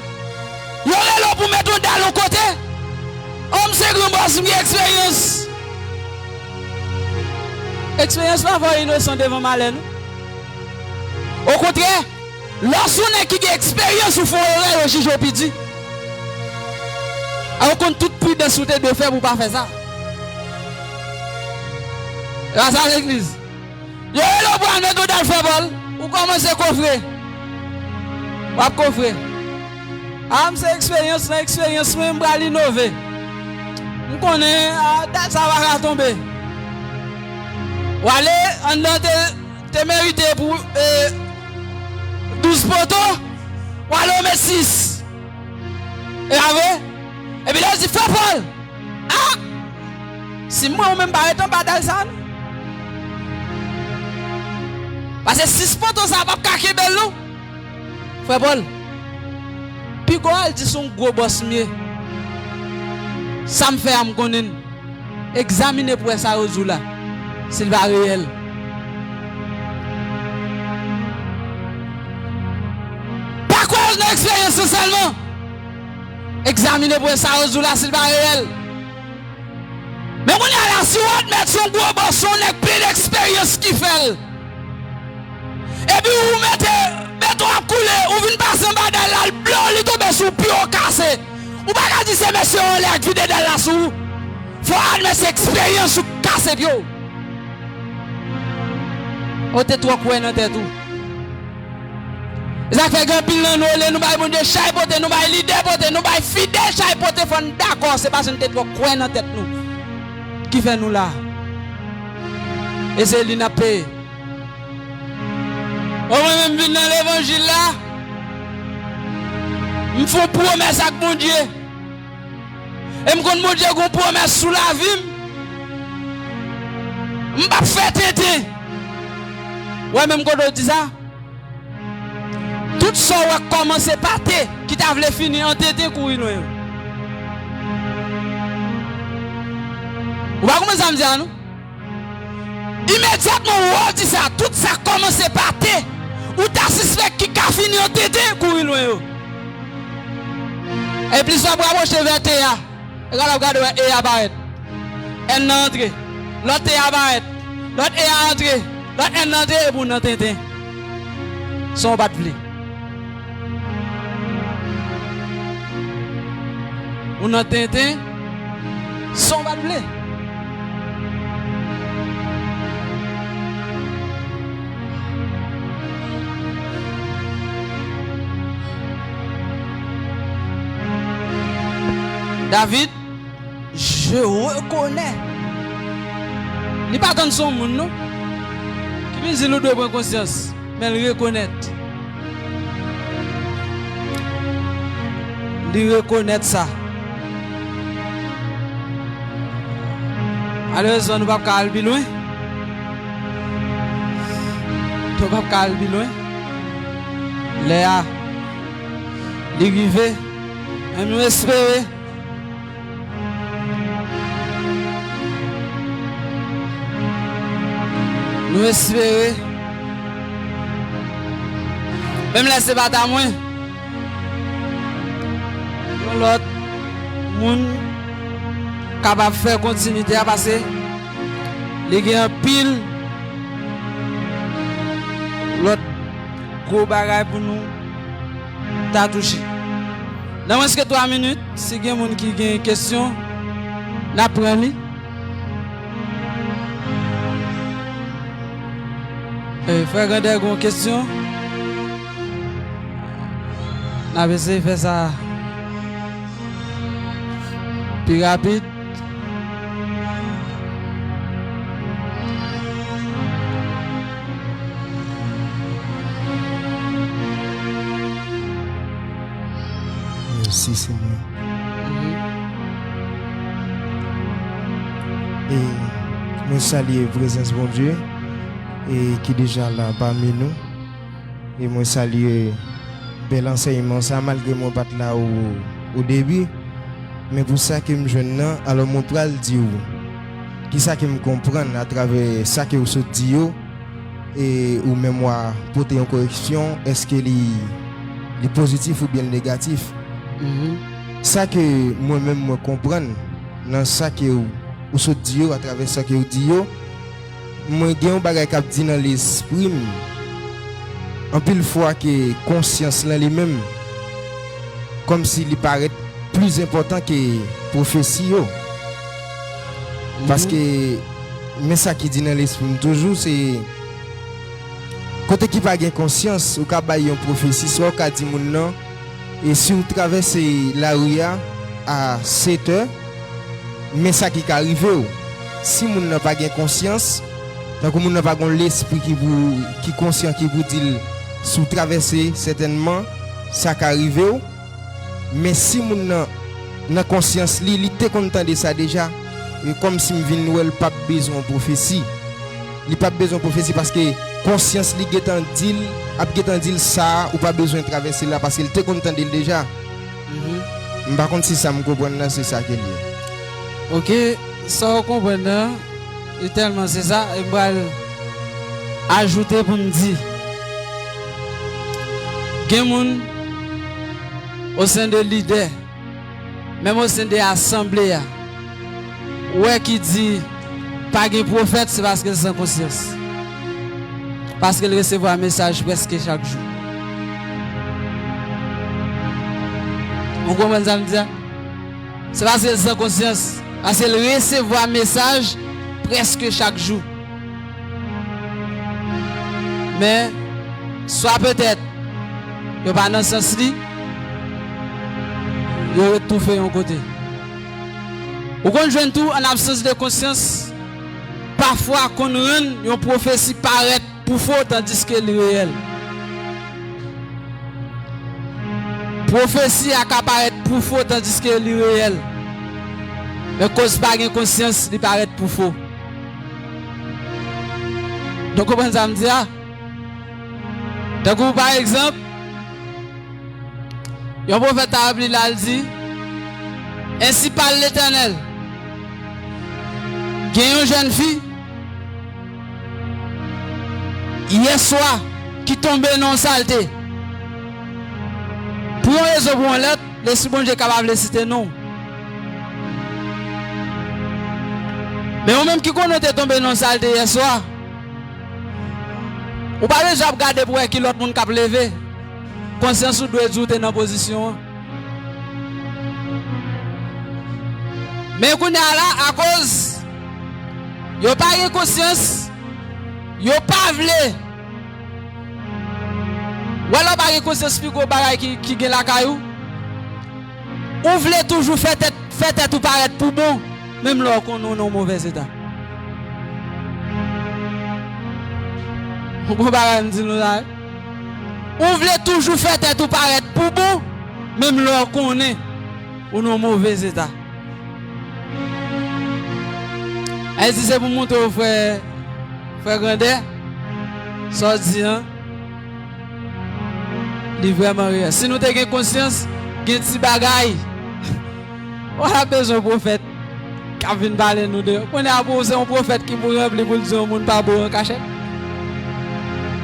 yo rele w pou met yon dal yon kote. O, m se gran bòs, m gen eksperyans. Eksperyans pa fè w inosan devan malè, non. Okontrè, lè w se yon nèg ki gen eksperyans, ou fè yon erè, yo jije w pi di. A, ou konn tout pridans ou te dwe fè pou w pa fè sa. E pa sa legliz. Yo rele w pou al met yon dal, frè Pòl. Ou kòmanse kofre. W ap kofre. A, m se eksperyans nan eksperyans mwen, m pral inove. M konnen, a, dal sa pa ka tonbe. W ale anndan te, te merite pou, e, douz poto, w ale w met sis. E pa vre? Epi lè w di, frè Pòl, a! Si m wè ou menm pa ret anba dal sa, non. Paske sis poto sa p ap ka kenbe l, non. Frè Pòl, piga w al di se yon gwo bòs m ye. Sa m fè a, m konnen l. Egzamine pou wè sa yo di w la, si l pa reyèl. Pa kwè nan eksperyans lan sèlman. Egzamine pou wè sa yo di w la, si l pa reyèl. Men kounye a la, si w admèt se yon gwo bòs, se yon nèg plen eksperyans ki fè l. Epi ou mete beton ap koule, ou vin pase anba dal la, l blow, li tonbe sou pye w kase. Ou pa ka di se mesye yo anlè a k vide dal la sou ou. Fò w admèt se eksperyans ou k kase pye w. Ou te twò kwè nan tèt ou. E sa k fè gen anpil nan nou, olye nou bay Bondye chay pote, nou bay lidè pote, nou bay fidèl chay pote, fò n dakò, se paske n te twò kwè nan tèt nou. ki fè nou la. E se li n ap peye. O, mwen menm vin nan levanjil la, m fè yon pwomès ak Bondye. E m konn Bondye gen yon pwomès sou lavi m. M p ap fè tenten. W wè menm kote w di sa? Tout sa w wè k kòmanse pa te, ki ta vle fini an tenten, kouri lwen yo. Ou pa konprann sa m di a, non? Imedyatman w wè w di sa, tout sa k kòmanse pa te, ou ta sispèk ki ka fini an tenten, kouri lwen yo. E plis w ap rapwoche vè te a, egal w ap gade wè e a parèt. N nan antre. Lòt e a parèt. Lòt e a antre. Lòt n nan antre epi w nan tenten. San w pa t vle. Ou nan tenten. San w pa t vle. David, je reconnais. Li pa tann se yon moun, non. Ki vin di l ou dwe pran konsyans, men l rekonèt. Li rekonèt sa. Malerezman, nou p ap ka al pi lwen. Nou p ap ka al pi lwen. Lè a, li rive. Men nou espere. Nou espere. Menm lè se pa ta mwen, yon lòt moun kapab fè kontinite a, paske li gen anpil lòt gwo bagay pou nou ta touche. Nan mwens ke twa minit, si gen moun ki gen kesyon, n ap pran li. E, frè Grandè, gen yon kesyon? N ap eseye fè sa pi rapid. Mèsi, Senyè. E mwen salye prezans Bondye e ki deja la pami nou. E mwen salye bèl ansèyman sa, malgre mwen pa t la o, o debi. Men pou sa ke m jwenn nan, alò mwen pral di w kisa ke m konprann atravè sa ke w sot di yo, e ou menm w a pote yon koreksyon, èske li, li pozitif oubyen l negatif. Mhm. Sa ke mwen menm mwen konprann nan sa ke w, ou sot di yo, atravè sa ke w di yo, mwen gen yon bagay k ap di nan lespri m, anpil fwa ke konsyans lan li menm, kòmsi li parèt plis enpòtan ke pwofesi yo. Mhm. Paske, men sa ki di nan lespri m toujou, se kote ki pa gen konsyans, ou ka bay yon pwofesi, swa ou ka di moun nan, e si w travèse lari a a sèt è, men sa ki ka rive w. Si moun nan pa gen konsyans, tankou moun nan pa gen yon lespri ki pou, ki konsyan, ki pou di l, si w travèse, sètènman, sa ka rive w. Men si moun nan, nan konsyans li, li te konn tande sa deja, e kòmsi m vin wè l p ap bezwen yon pwofesi. Li p ap bezwen pwofesi paske konsyans li gentan di l, ap gentan di l sa a, ou pa bezwen travèse la paske l te konn tande l deja. Mhm. M pa konn si sa m konprann nan se sa ke l ye. Oke, sa w konprann nan, li tèlman se sa, e m pral ajoute pou m di, gen moun, o sen de lidè, menm o sen de asanble a, ou wè ki di pa gen pwofèt, se paske l san konsyans. Paske l resevwa mesaj prèske chak jou. Ou konprann sa m di a? Se paske l san konsyans, paske l resevwa mesaj prèske chak jou. Men, swa petèt, yo pa nan sans li, yo ret toufe yon kote. Ou konn jwenn tou, an absans de konsyans, pafwa konn rann yon pwofesi parèt pou fo tandiske li reyèl. Pwofesi a ka parèt pou fo tandiske li reyèl. Men koz pa gen konsyans, li parèt pou fo. Nou konprann sa m di a? Tankou pa egzanp, yon pwofèt ta rèp li la, l di, Ensi pale Letènèl, gen yon jèn fi, yè swa, ki tonbe nan yon salte. Pou yon rezon, pou yon lòt, Lespri Bondye ka pa vle site non w. Men ou menm ki konnen w te tonbe nan yon salte yè swa, ou pa bezwen ap gade pou wè ki lòt moun k ap leve. Konsyans ou dwe di w te nan pozisyon an. Men kounye a la, akoz yo pa gen konsyans, yo pa vle. Wè lè w pa gen konsyans pi gwo bagay ki, ki gen lakay ou. Ou vle toujou fè tèt, fè tèt ou parèt pou bon, menm lè w konnen w nan yon movèz eta. Ou konn bagay m di nou la, wi? Ou vle toujou fè tèt ou parèt pou bon, menm lè w konnen ou nan yon movèz eta. Ayiti se pou montre w, frè, frè Grandè, sa w di an, li vrèman reyèl. Si nou te gen konsyans, gen ti bagay, w pa bezwen pwofèt k ap vin pale nou de yo. Kounye a pou w se yon pwofèt ki pou ranpli pou l di yon moun pa bon an kachèt?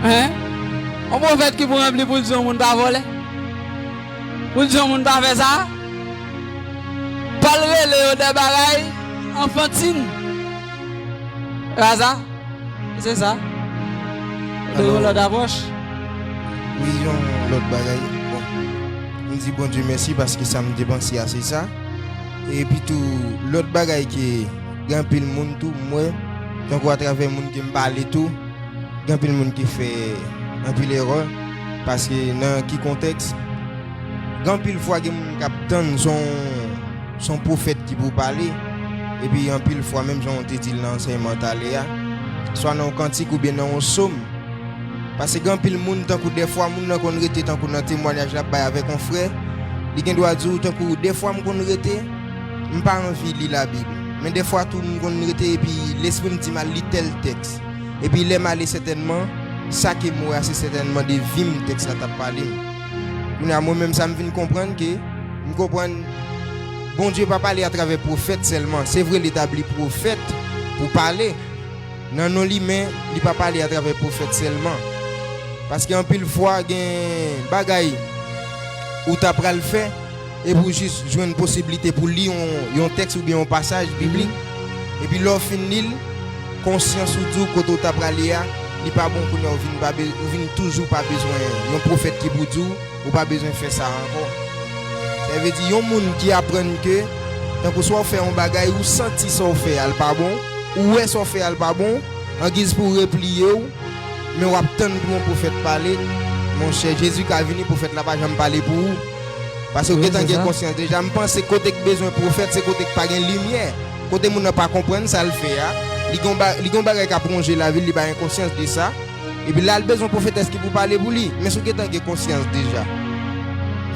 Hen? Yon pwofèt ki pou ranpli pou l di yon moun pa vòlè? Pou l di yon moun pa fè sa? Pòl rele yo de bagay anfantin. E pa sa? Se sa. Ou te gen yon lòt apwòch? Wi, yon lòt bagay. Bon, m di Bondye mèsi paske sa m te panse a se sa. Epi tou, lòt bagay ke gen anpil moun tou, m wè, tankou atravè moun ke m pale tou, gen anpil moun ki fè anpil erè, paske nan ki kontèks, gen anpil fwa gen moun k ap tann se yon, se yon pwofèt ki pou pale, epi anpil fwa menm jan w te di l nan ansèyman talè a, swa nan yon kantik oubyen nan yon sòm. Paske gen anpil moun, tankou dèfwa moun nan konn rete tankou nan temwayaj l ap bay avèk yon frè, li gen dwa di w tankou dèfwa m konn rete, m pa anvi li Labib. Men dèfwa tou m konn rete epi lespri m di m al li tèl tèks. Epi lè m ale sètènman, sa ke m wè a se sètènman de vi m tèks la t ap pale m. Kounye a mwen menm sa m vin konprann ke, m konprann Bondye pa pale atravè pwofèt sèlman. Se vre l etabli pwofèt pou pale nan non li, men li pa pale atravè pwofèt sèlman. Paske anpil fwa gen bagay ou ta pral fè, epi w jis jwenn posiblite pou li yon, yon tèks oubyen yon pasaj biblik. Epi lè w fin li l, konsyans ou di w kote w ta prale a, li pa bon, kounye a w vin pa be-, ou vin toujou pa bezwen yon pwofèt ki pou di w, ou pa bezwen fè sa ankò. Sa vle di, yon moun ki aprann ke, tankou swa w fè yon bagay, ou santi sa w fè a l pa bon, ou wè sa w fè a l pa bon, angiz pou w repliye w, men w ap tann pou yon pwofèt pale, monchè, Jezi ka vini, pwofèt la pa janm pale pou ou. Paske w gentan gen konsyans deja. M panse kote k bezwen pwofèt, se kote k pa gen limyè. Kote moun nan pa konprann sa l fè a, li gen ba-, li gen bagay k ap wonje lavi l, li pa gen konsyans de sa. Epi la l bezwen pwofetès ki pou pale pou li. Men si w gentan gen konsyans deja,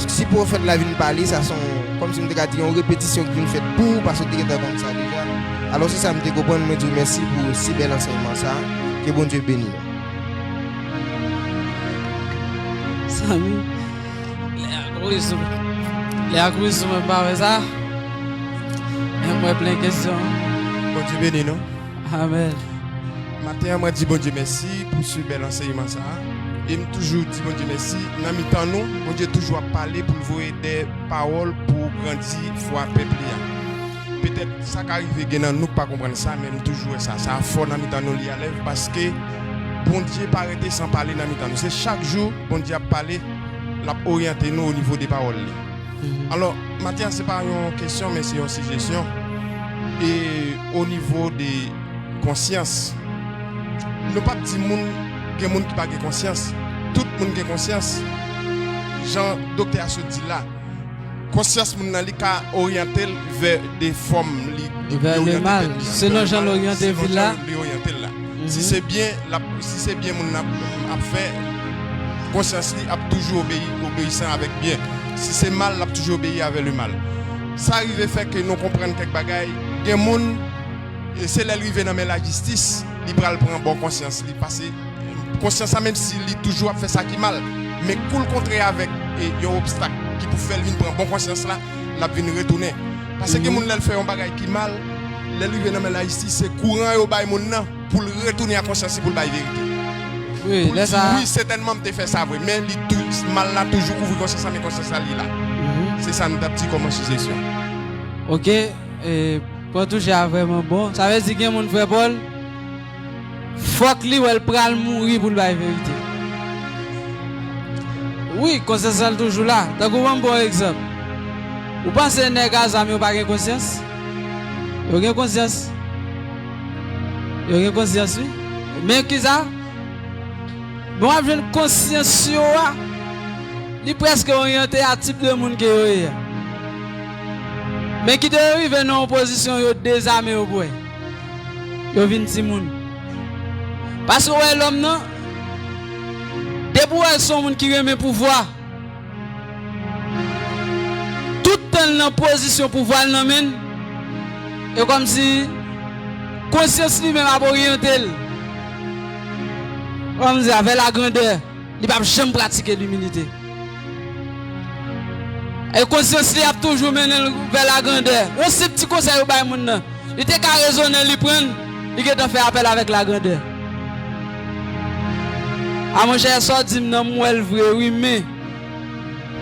si pwofèt la vin pale, sa se yon, kòmsi m te ka di, yon repetisyon ki vin fèt pou ou, paske w te gentan konn sa deja. Alò, se sa m te konprann, mwen di w mèsi pou si bèl ansèyman sa a. Ke Bondye beni nou. Zanmi, lè a kouri sou mwen. Lè a kouri sou mwen, m pa wè sa. Men mwen plen kesyon. Bondye beni nou. Amèn. Maten an, mwen di Bondye mèsi pou si bèl ansèyman sa a. E m toujou di Bondye mèsi. Nan mitan nou, Bondye toujou ap pale pou l voye de pawòl pou grandi fwa pèp li a. Petèt, sa ka rive gen nan nou k pa konprann sa, men m toujou wè sa. Sa fò nan mitan nou, li alèv, paske Bondye pa rete san pale nan mitan nou. Se chak jou Bondye ap pale, l ap oryante nou o nivo de pawòl li. Alò, maten an, se pa yon kesyon, men se yon sijesyon. E o nivo de konsyans, nou p ap di moun, gen moun ki pa gen konsyans. Tout moun gen konsyans. Jan doktè a sot di la, konsyans moun nan, li ka oryante l vè de fòm, li, li, li oryante tèt li an. Vè le mal, selon jan l oryante vi l la. Selon jan li oryante l la. Si se byen, l ap, si se byen moun nan ap fè, konsyans li ap toujou obeyi, obeyisan avèk byen. Si se mal, l ap toujou obeyi avè le mal. Sa rive fè ke nou konprann kèk bagay. Gen moun, e se lè l rive nan men lajistis, li pral pran bò konsyans li, pase konsyans la, menm si li toujou ap fè sa ki mal, men kou l kontre avèk, e, yon obstak ki pou fè l vin pran bò konsyans la, l ap vin retounen. Pase gen moun, lè l fè yon bagay ki mal, lè l rive nan men lajistis, se kouran yo bay moun nan pou l retounen a konsyans li, pou l bay verite. Wi, pou l lè di, sa, wi, sètènman, m te fè sa vre, men li tou, mal la toujou kouvri konsyans la, men konsyans la, li la. Se sa nou t ap di kòman sijesyon. Ok, e, pwen touche a vrèman bon. Sa vle di gen moun, frè Pòl, fòk li wè l pral mouri pou l bay verite. Wi, konsyans la toujou la. Tankou ban m pran yon egzanp. Ou panse nèg a zam yo pa gen konsyans? Yo gen konsyans. Yo gen konsyans, wi. Men kisa? Bon, w ap jwenn konsyans yo a, li prèske oryante a tip de moun ke yo ye a. Men kite yo rive nan yon pozisyon, yo dezame yo pou wè. Yo vin timoun. Paske w wè lòm nan, depi w wè l se yon moun ki renmen pouvwa, tout tan l nan pozisyon pouvwa l nan men l, e kòmsi konsyans li menm ap oryante l. Kòmsi avè lagrandè, li p ap janm pratike limilite. E konsyans li ap toujou mennen l vè lagrandè. Yon senp ti konsèy ou bay moun nan, li te ka rezonnen, li pran l, li gentan fè apèl avèk lagrandè. A monchè, sa w di m nan, m wè l vre, wi, men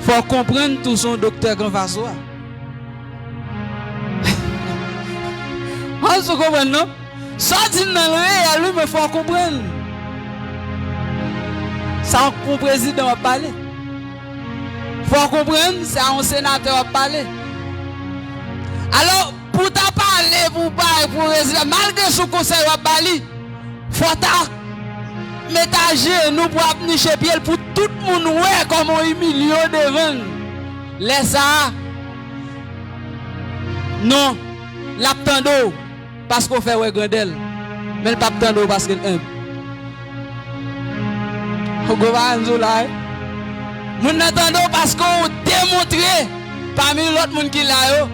fò w konprann tou se yon doktè k anfas ou a. Mwen sou konprann non. Sa w di m nan l reyèl, wi, men fò w konprann. Se a yon prezidan w ap pale. Fò w konprann, se a yon senatè w ap pale. Alò, pou w ta pale, pou w bay, pou prezidan, malgre sou konsèy w ap ba li, fò w ta met ajenou pou w ap niche pye l, pou tout moun wè kòman w imilye w devan l. Lè sa a, non, l ap tande w paske w fè wè grandè l, men l p ap tande w paske l enb. Ou gwo bagay m di w la, wi. Moun nan tande w paske w demontre pami lòt moun ki la yo.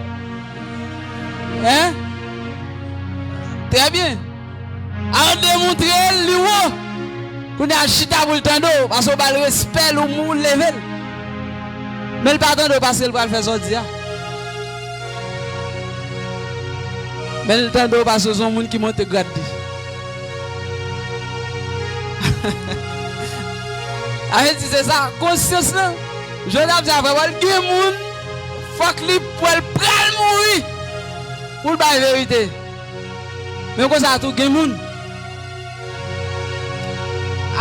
Hein? Trè byen. Alò demontre l li wo. Kounye a l chita pou l tande w, paske w ba l respè l, ou, ou leve l. Men l pa tande w paske l pral fè sa w di a. Men l tande w paske w se yon moun ki monte grad li. Sa vle di se sa, konsyans lan. Jodi a, m di a, frè Pòl, gen moun, fòk li wè l pral mouri pou l bay verite. Men konsa tou, gen moun,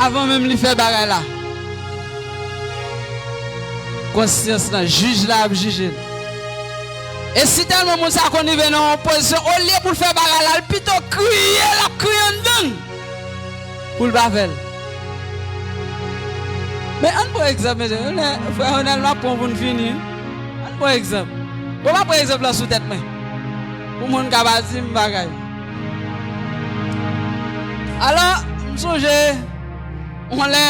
avan menm li fè bagay la, konsyans lan, jij la ap jije l. E si tèlman moun sa konn rive nan yon pozisyon, olye pou l fè bagay la, l pito kriye, l ap kriye anndan l pou l pa fè l. Men ann pran egzanp, mesye, lè, frè Ronald, m ap pran w pou n fini. Ann pran egzanp. Bon, m ap pran egzanp lan sou tèt mwen. Pou moun ka pa di m bagay. Alò, m sonje, yon lè,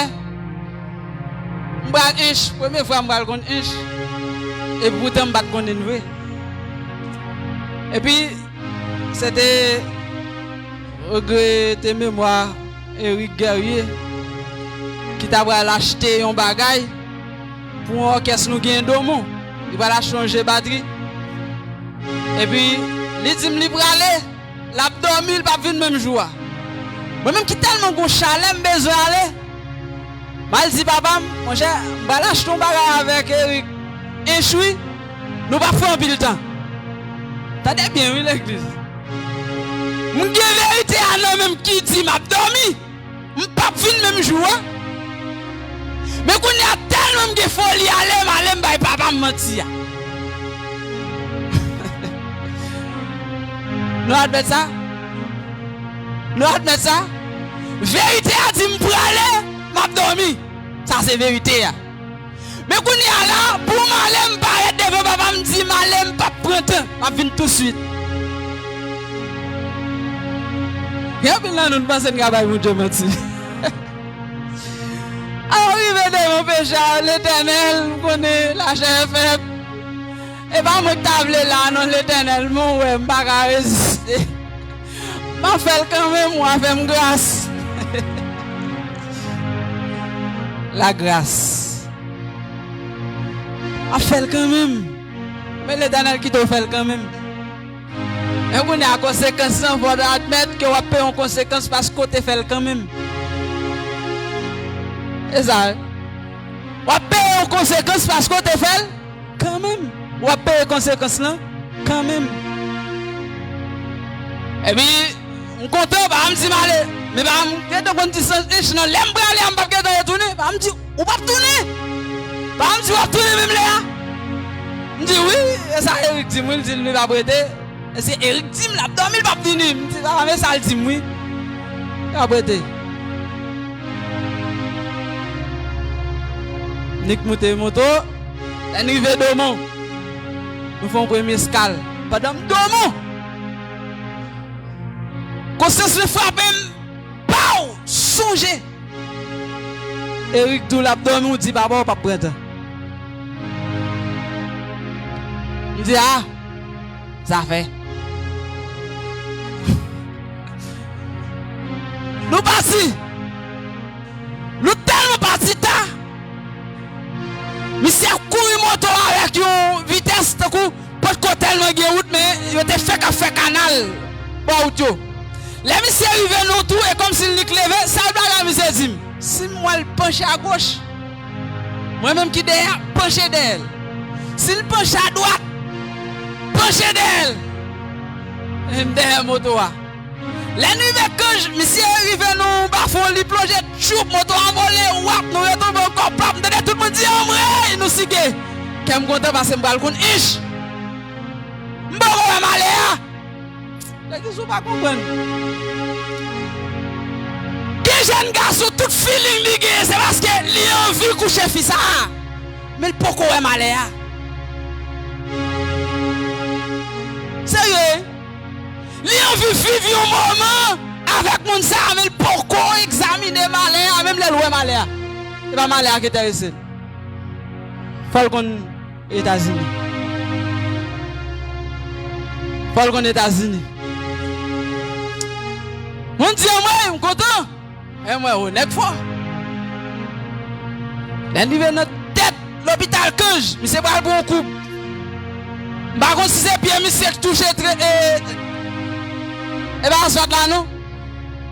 m pral ench, premye fwa m pral konn ench, e poutan m pa t konnen l vre. Epi, se te regrete memwa Eric Guerrier, ki ta pral achte yon bagay pou yon òkès nou genyen Domon. Li pral achte yon je batri. Epi, li di m li prale, l ap dòmi, li p ap vin menm jou a. Mwen menm ki tèlman gon chalè, m bezwen ale. M al di papa m, monchè, m pral achte yon bagay avèk Eric. Ench wi, nou p ap fè anpil tan. Tande byen wi, legliz. M gen verite a nan men m ki di m ap dòmi. M p ap vin menm jou a. Men kounye a, tèlman m gen foli, ale m ale m bay papa m manti a. Nou admèt sa? Nou admèt sa? Verite a di m prale, m ap dòmi. Sa se verite a. Men kounye a la, pou m ale, m parèt devan papa m, m di, "M ale, m p ap pran tan. M ap vin touswit." Gen anpil nan nou, n panse n ka bay Bondye manti. Alò, rive devan peche a, Letènèl, m konnen lachè fèb. E pa mwen k ta vle la, non, Letènèl, men w wè, m pa ka reziste. M ap fè l kanmenm, w a fè m gras. Lagras. W a fè l kanmenm. Men Letènèl kite w fè l kanmenm. Men kounye a, konsekans lan, fò w admèt ke w ap peye yon konsekans paske w te fè l kanmenm. E sa, wi. W ap peye yon konsekans paske w te fè l kanmenm. W ap peye konsekans lan kanmenm. Epi, m kontan, papa m di m ale. Men papa m gentan konn di sans ich nan. Lè m prale a, m p ap gentan retounen. Papa m di, "Ou p ap tounen?" Papa m di, "W ap tounen menm lè a?" M di, "Wi, e sa Eric di m, wi, l di l li p ap rete." E se Eric di m l ap dòmi, l p ap vini. M di, "Papa, men sa l di m, wi." L ap rete. Nik moute moto, lè n rive Domon, nou fè yon premye eskal. Pandan m Domon, konsyans mwen frape m, paw, sonje. Eric di w l ap dòmi, w di papa w p ap pran tan. M di, a, zafè. Nou pati. Nou tèlman pati ta. Misye ap kouri moto avèk yon vitès tankou potko tèlman gen wout, men yo te fèk ap fè kanal bò wout yo. Lè misye rive nan yon twou, e kòmsi l nik leve, sèl bagay misye di m, si m wè l panche agoch, mwen menm ki dèyè a, panche dèyè l. Si l panche adwat, panche dèyè l. E m dèyè moto a. Lè n rive Kanj, misye rive nan yon bafon, li plonje, tchoup, moto a vole, wap, nou retonbe ankò, pap, m tande tout moun di, "Anmwey, nou sige." Kè m kontan paske m pral konn ich. M poko wè malè a. Legliz ou pa konprann. Gen jèn gason, tout feeling li genyen, se paske li anvi kouche fi sa a. Men l poko wè malè a. Serye, wi. Li anvi viv yon moman avèk moun sa a, men l poko egzamine malè a, menm lè l wè malè a. Se pa malè a ki enterese l. Fò l konn Etazini. Fò l konn Etazini. Moun di anmwey, m kontan. E mwen, o, nèg fò. Lè n rive nan tèt lopital Kanj, misye pral pran yon koub. M pa konn si se pye misye k touche tre, e, e pa asfalt la, non.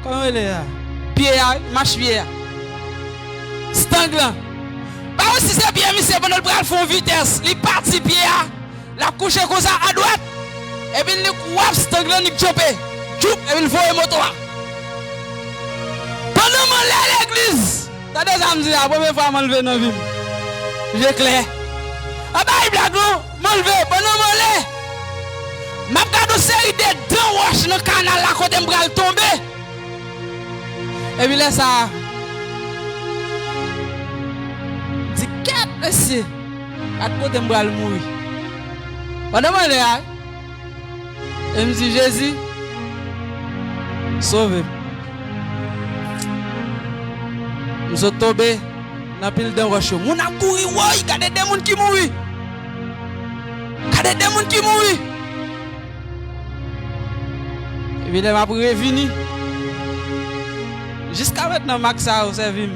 Kòman rele a? Pye a, wi, mach pye a. Stang lan. M pa konn si se pye misye pandan l pral fè yon vitès, li pati pye a. L ap kouche konsa adwat. Epi l nik wap stang lan, nik tchope. Tchoup, epi l voye moto a. Pandan m anlè legliz, tande sa m di a, premye fwa m anlve nan vi m. Je klè. A bay blag non, m anlve, pandan m anlè, m ap gade yon seri de dan wòch nan kanal la kote m pral tonbe. Epi lè sa a, m di, "Kèt, mesye, gad kote m pral mouri." Pandan m anlè a, e m di, "Jezi, sove m." M sot tonbe nan pil dan wòch yo. Moun ap kouri, woy, gade de moun ki mouri. Gade de moun ki mouri. Epi lè m ap revini, jiska mentnan, mak sa yo sèvi m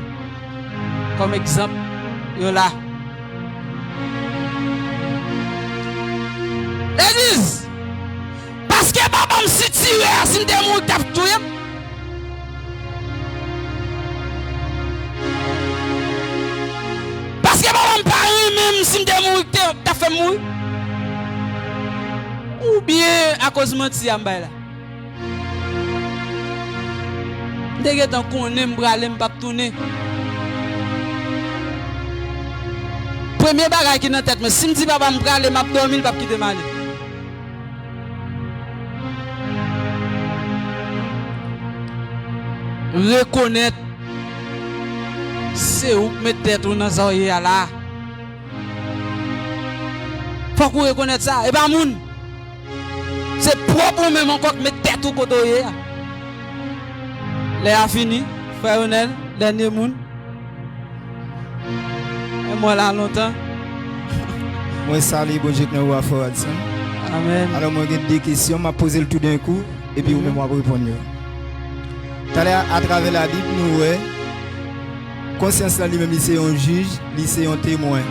kòm egzanp, yo la. Legliz, paske papa m sitire a, si m te mouri, t ap touye m. Paske papa m pa renmen m, si m te mouri, te, t ap fè m mouri. Oubyen akoz manti a m bay la? M te gentan konnen m prale, m p ap tounen. Premye bagay ki nan tèt mwen, si m di papa m prale, m ap dòmi, l p ap kite m ale. Rekonèt se ou k met tèt ou nan sa w ye a la. Fòk ou rekonèt sa. E pa moun. Se pwòp ou menm ankò k met tèt ou kote w ye a. Lè a fini, frè Ronel, dènye moun. E mwen la lontan. Mwen salye Bondye k nan ou a, frè Wadson. Amèn. Alò, mwen gen de kesyon, m ap poze l toudenkou, epi ou menm w ap reponn yo. Talè, atravè Labib, nou wè konsyans lan li menm, li se yon jij, li se yon temwen.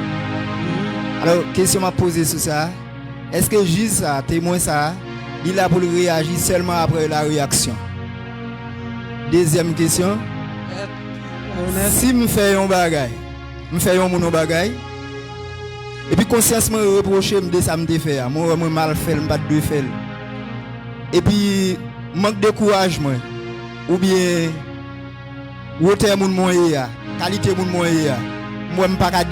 Alò, kesyon m ap poze sou sa, èske jij sa, temwen sa, li la pou l reyaji sèlman apre la reyaksyon? Dezyèm kesyon, si m fè yon bagay, m fè yon moun yon bagay, epi konsyans mwen repwoche m de sa m te fè a, mwen wè mwen mal fè l, m pa t dwe fè l, epi mank de kouraj mwen, oubyen wotè moun mwen ye a, kalite moun mwen ye a, m wè m pa ka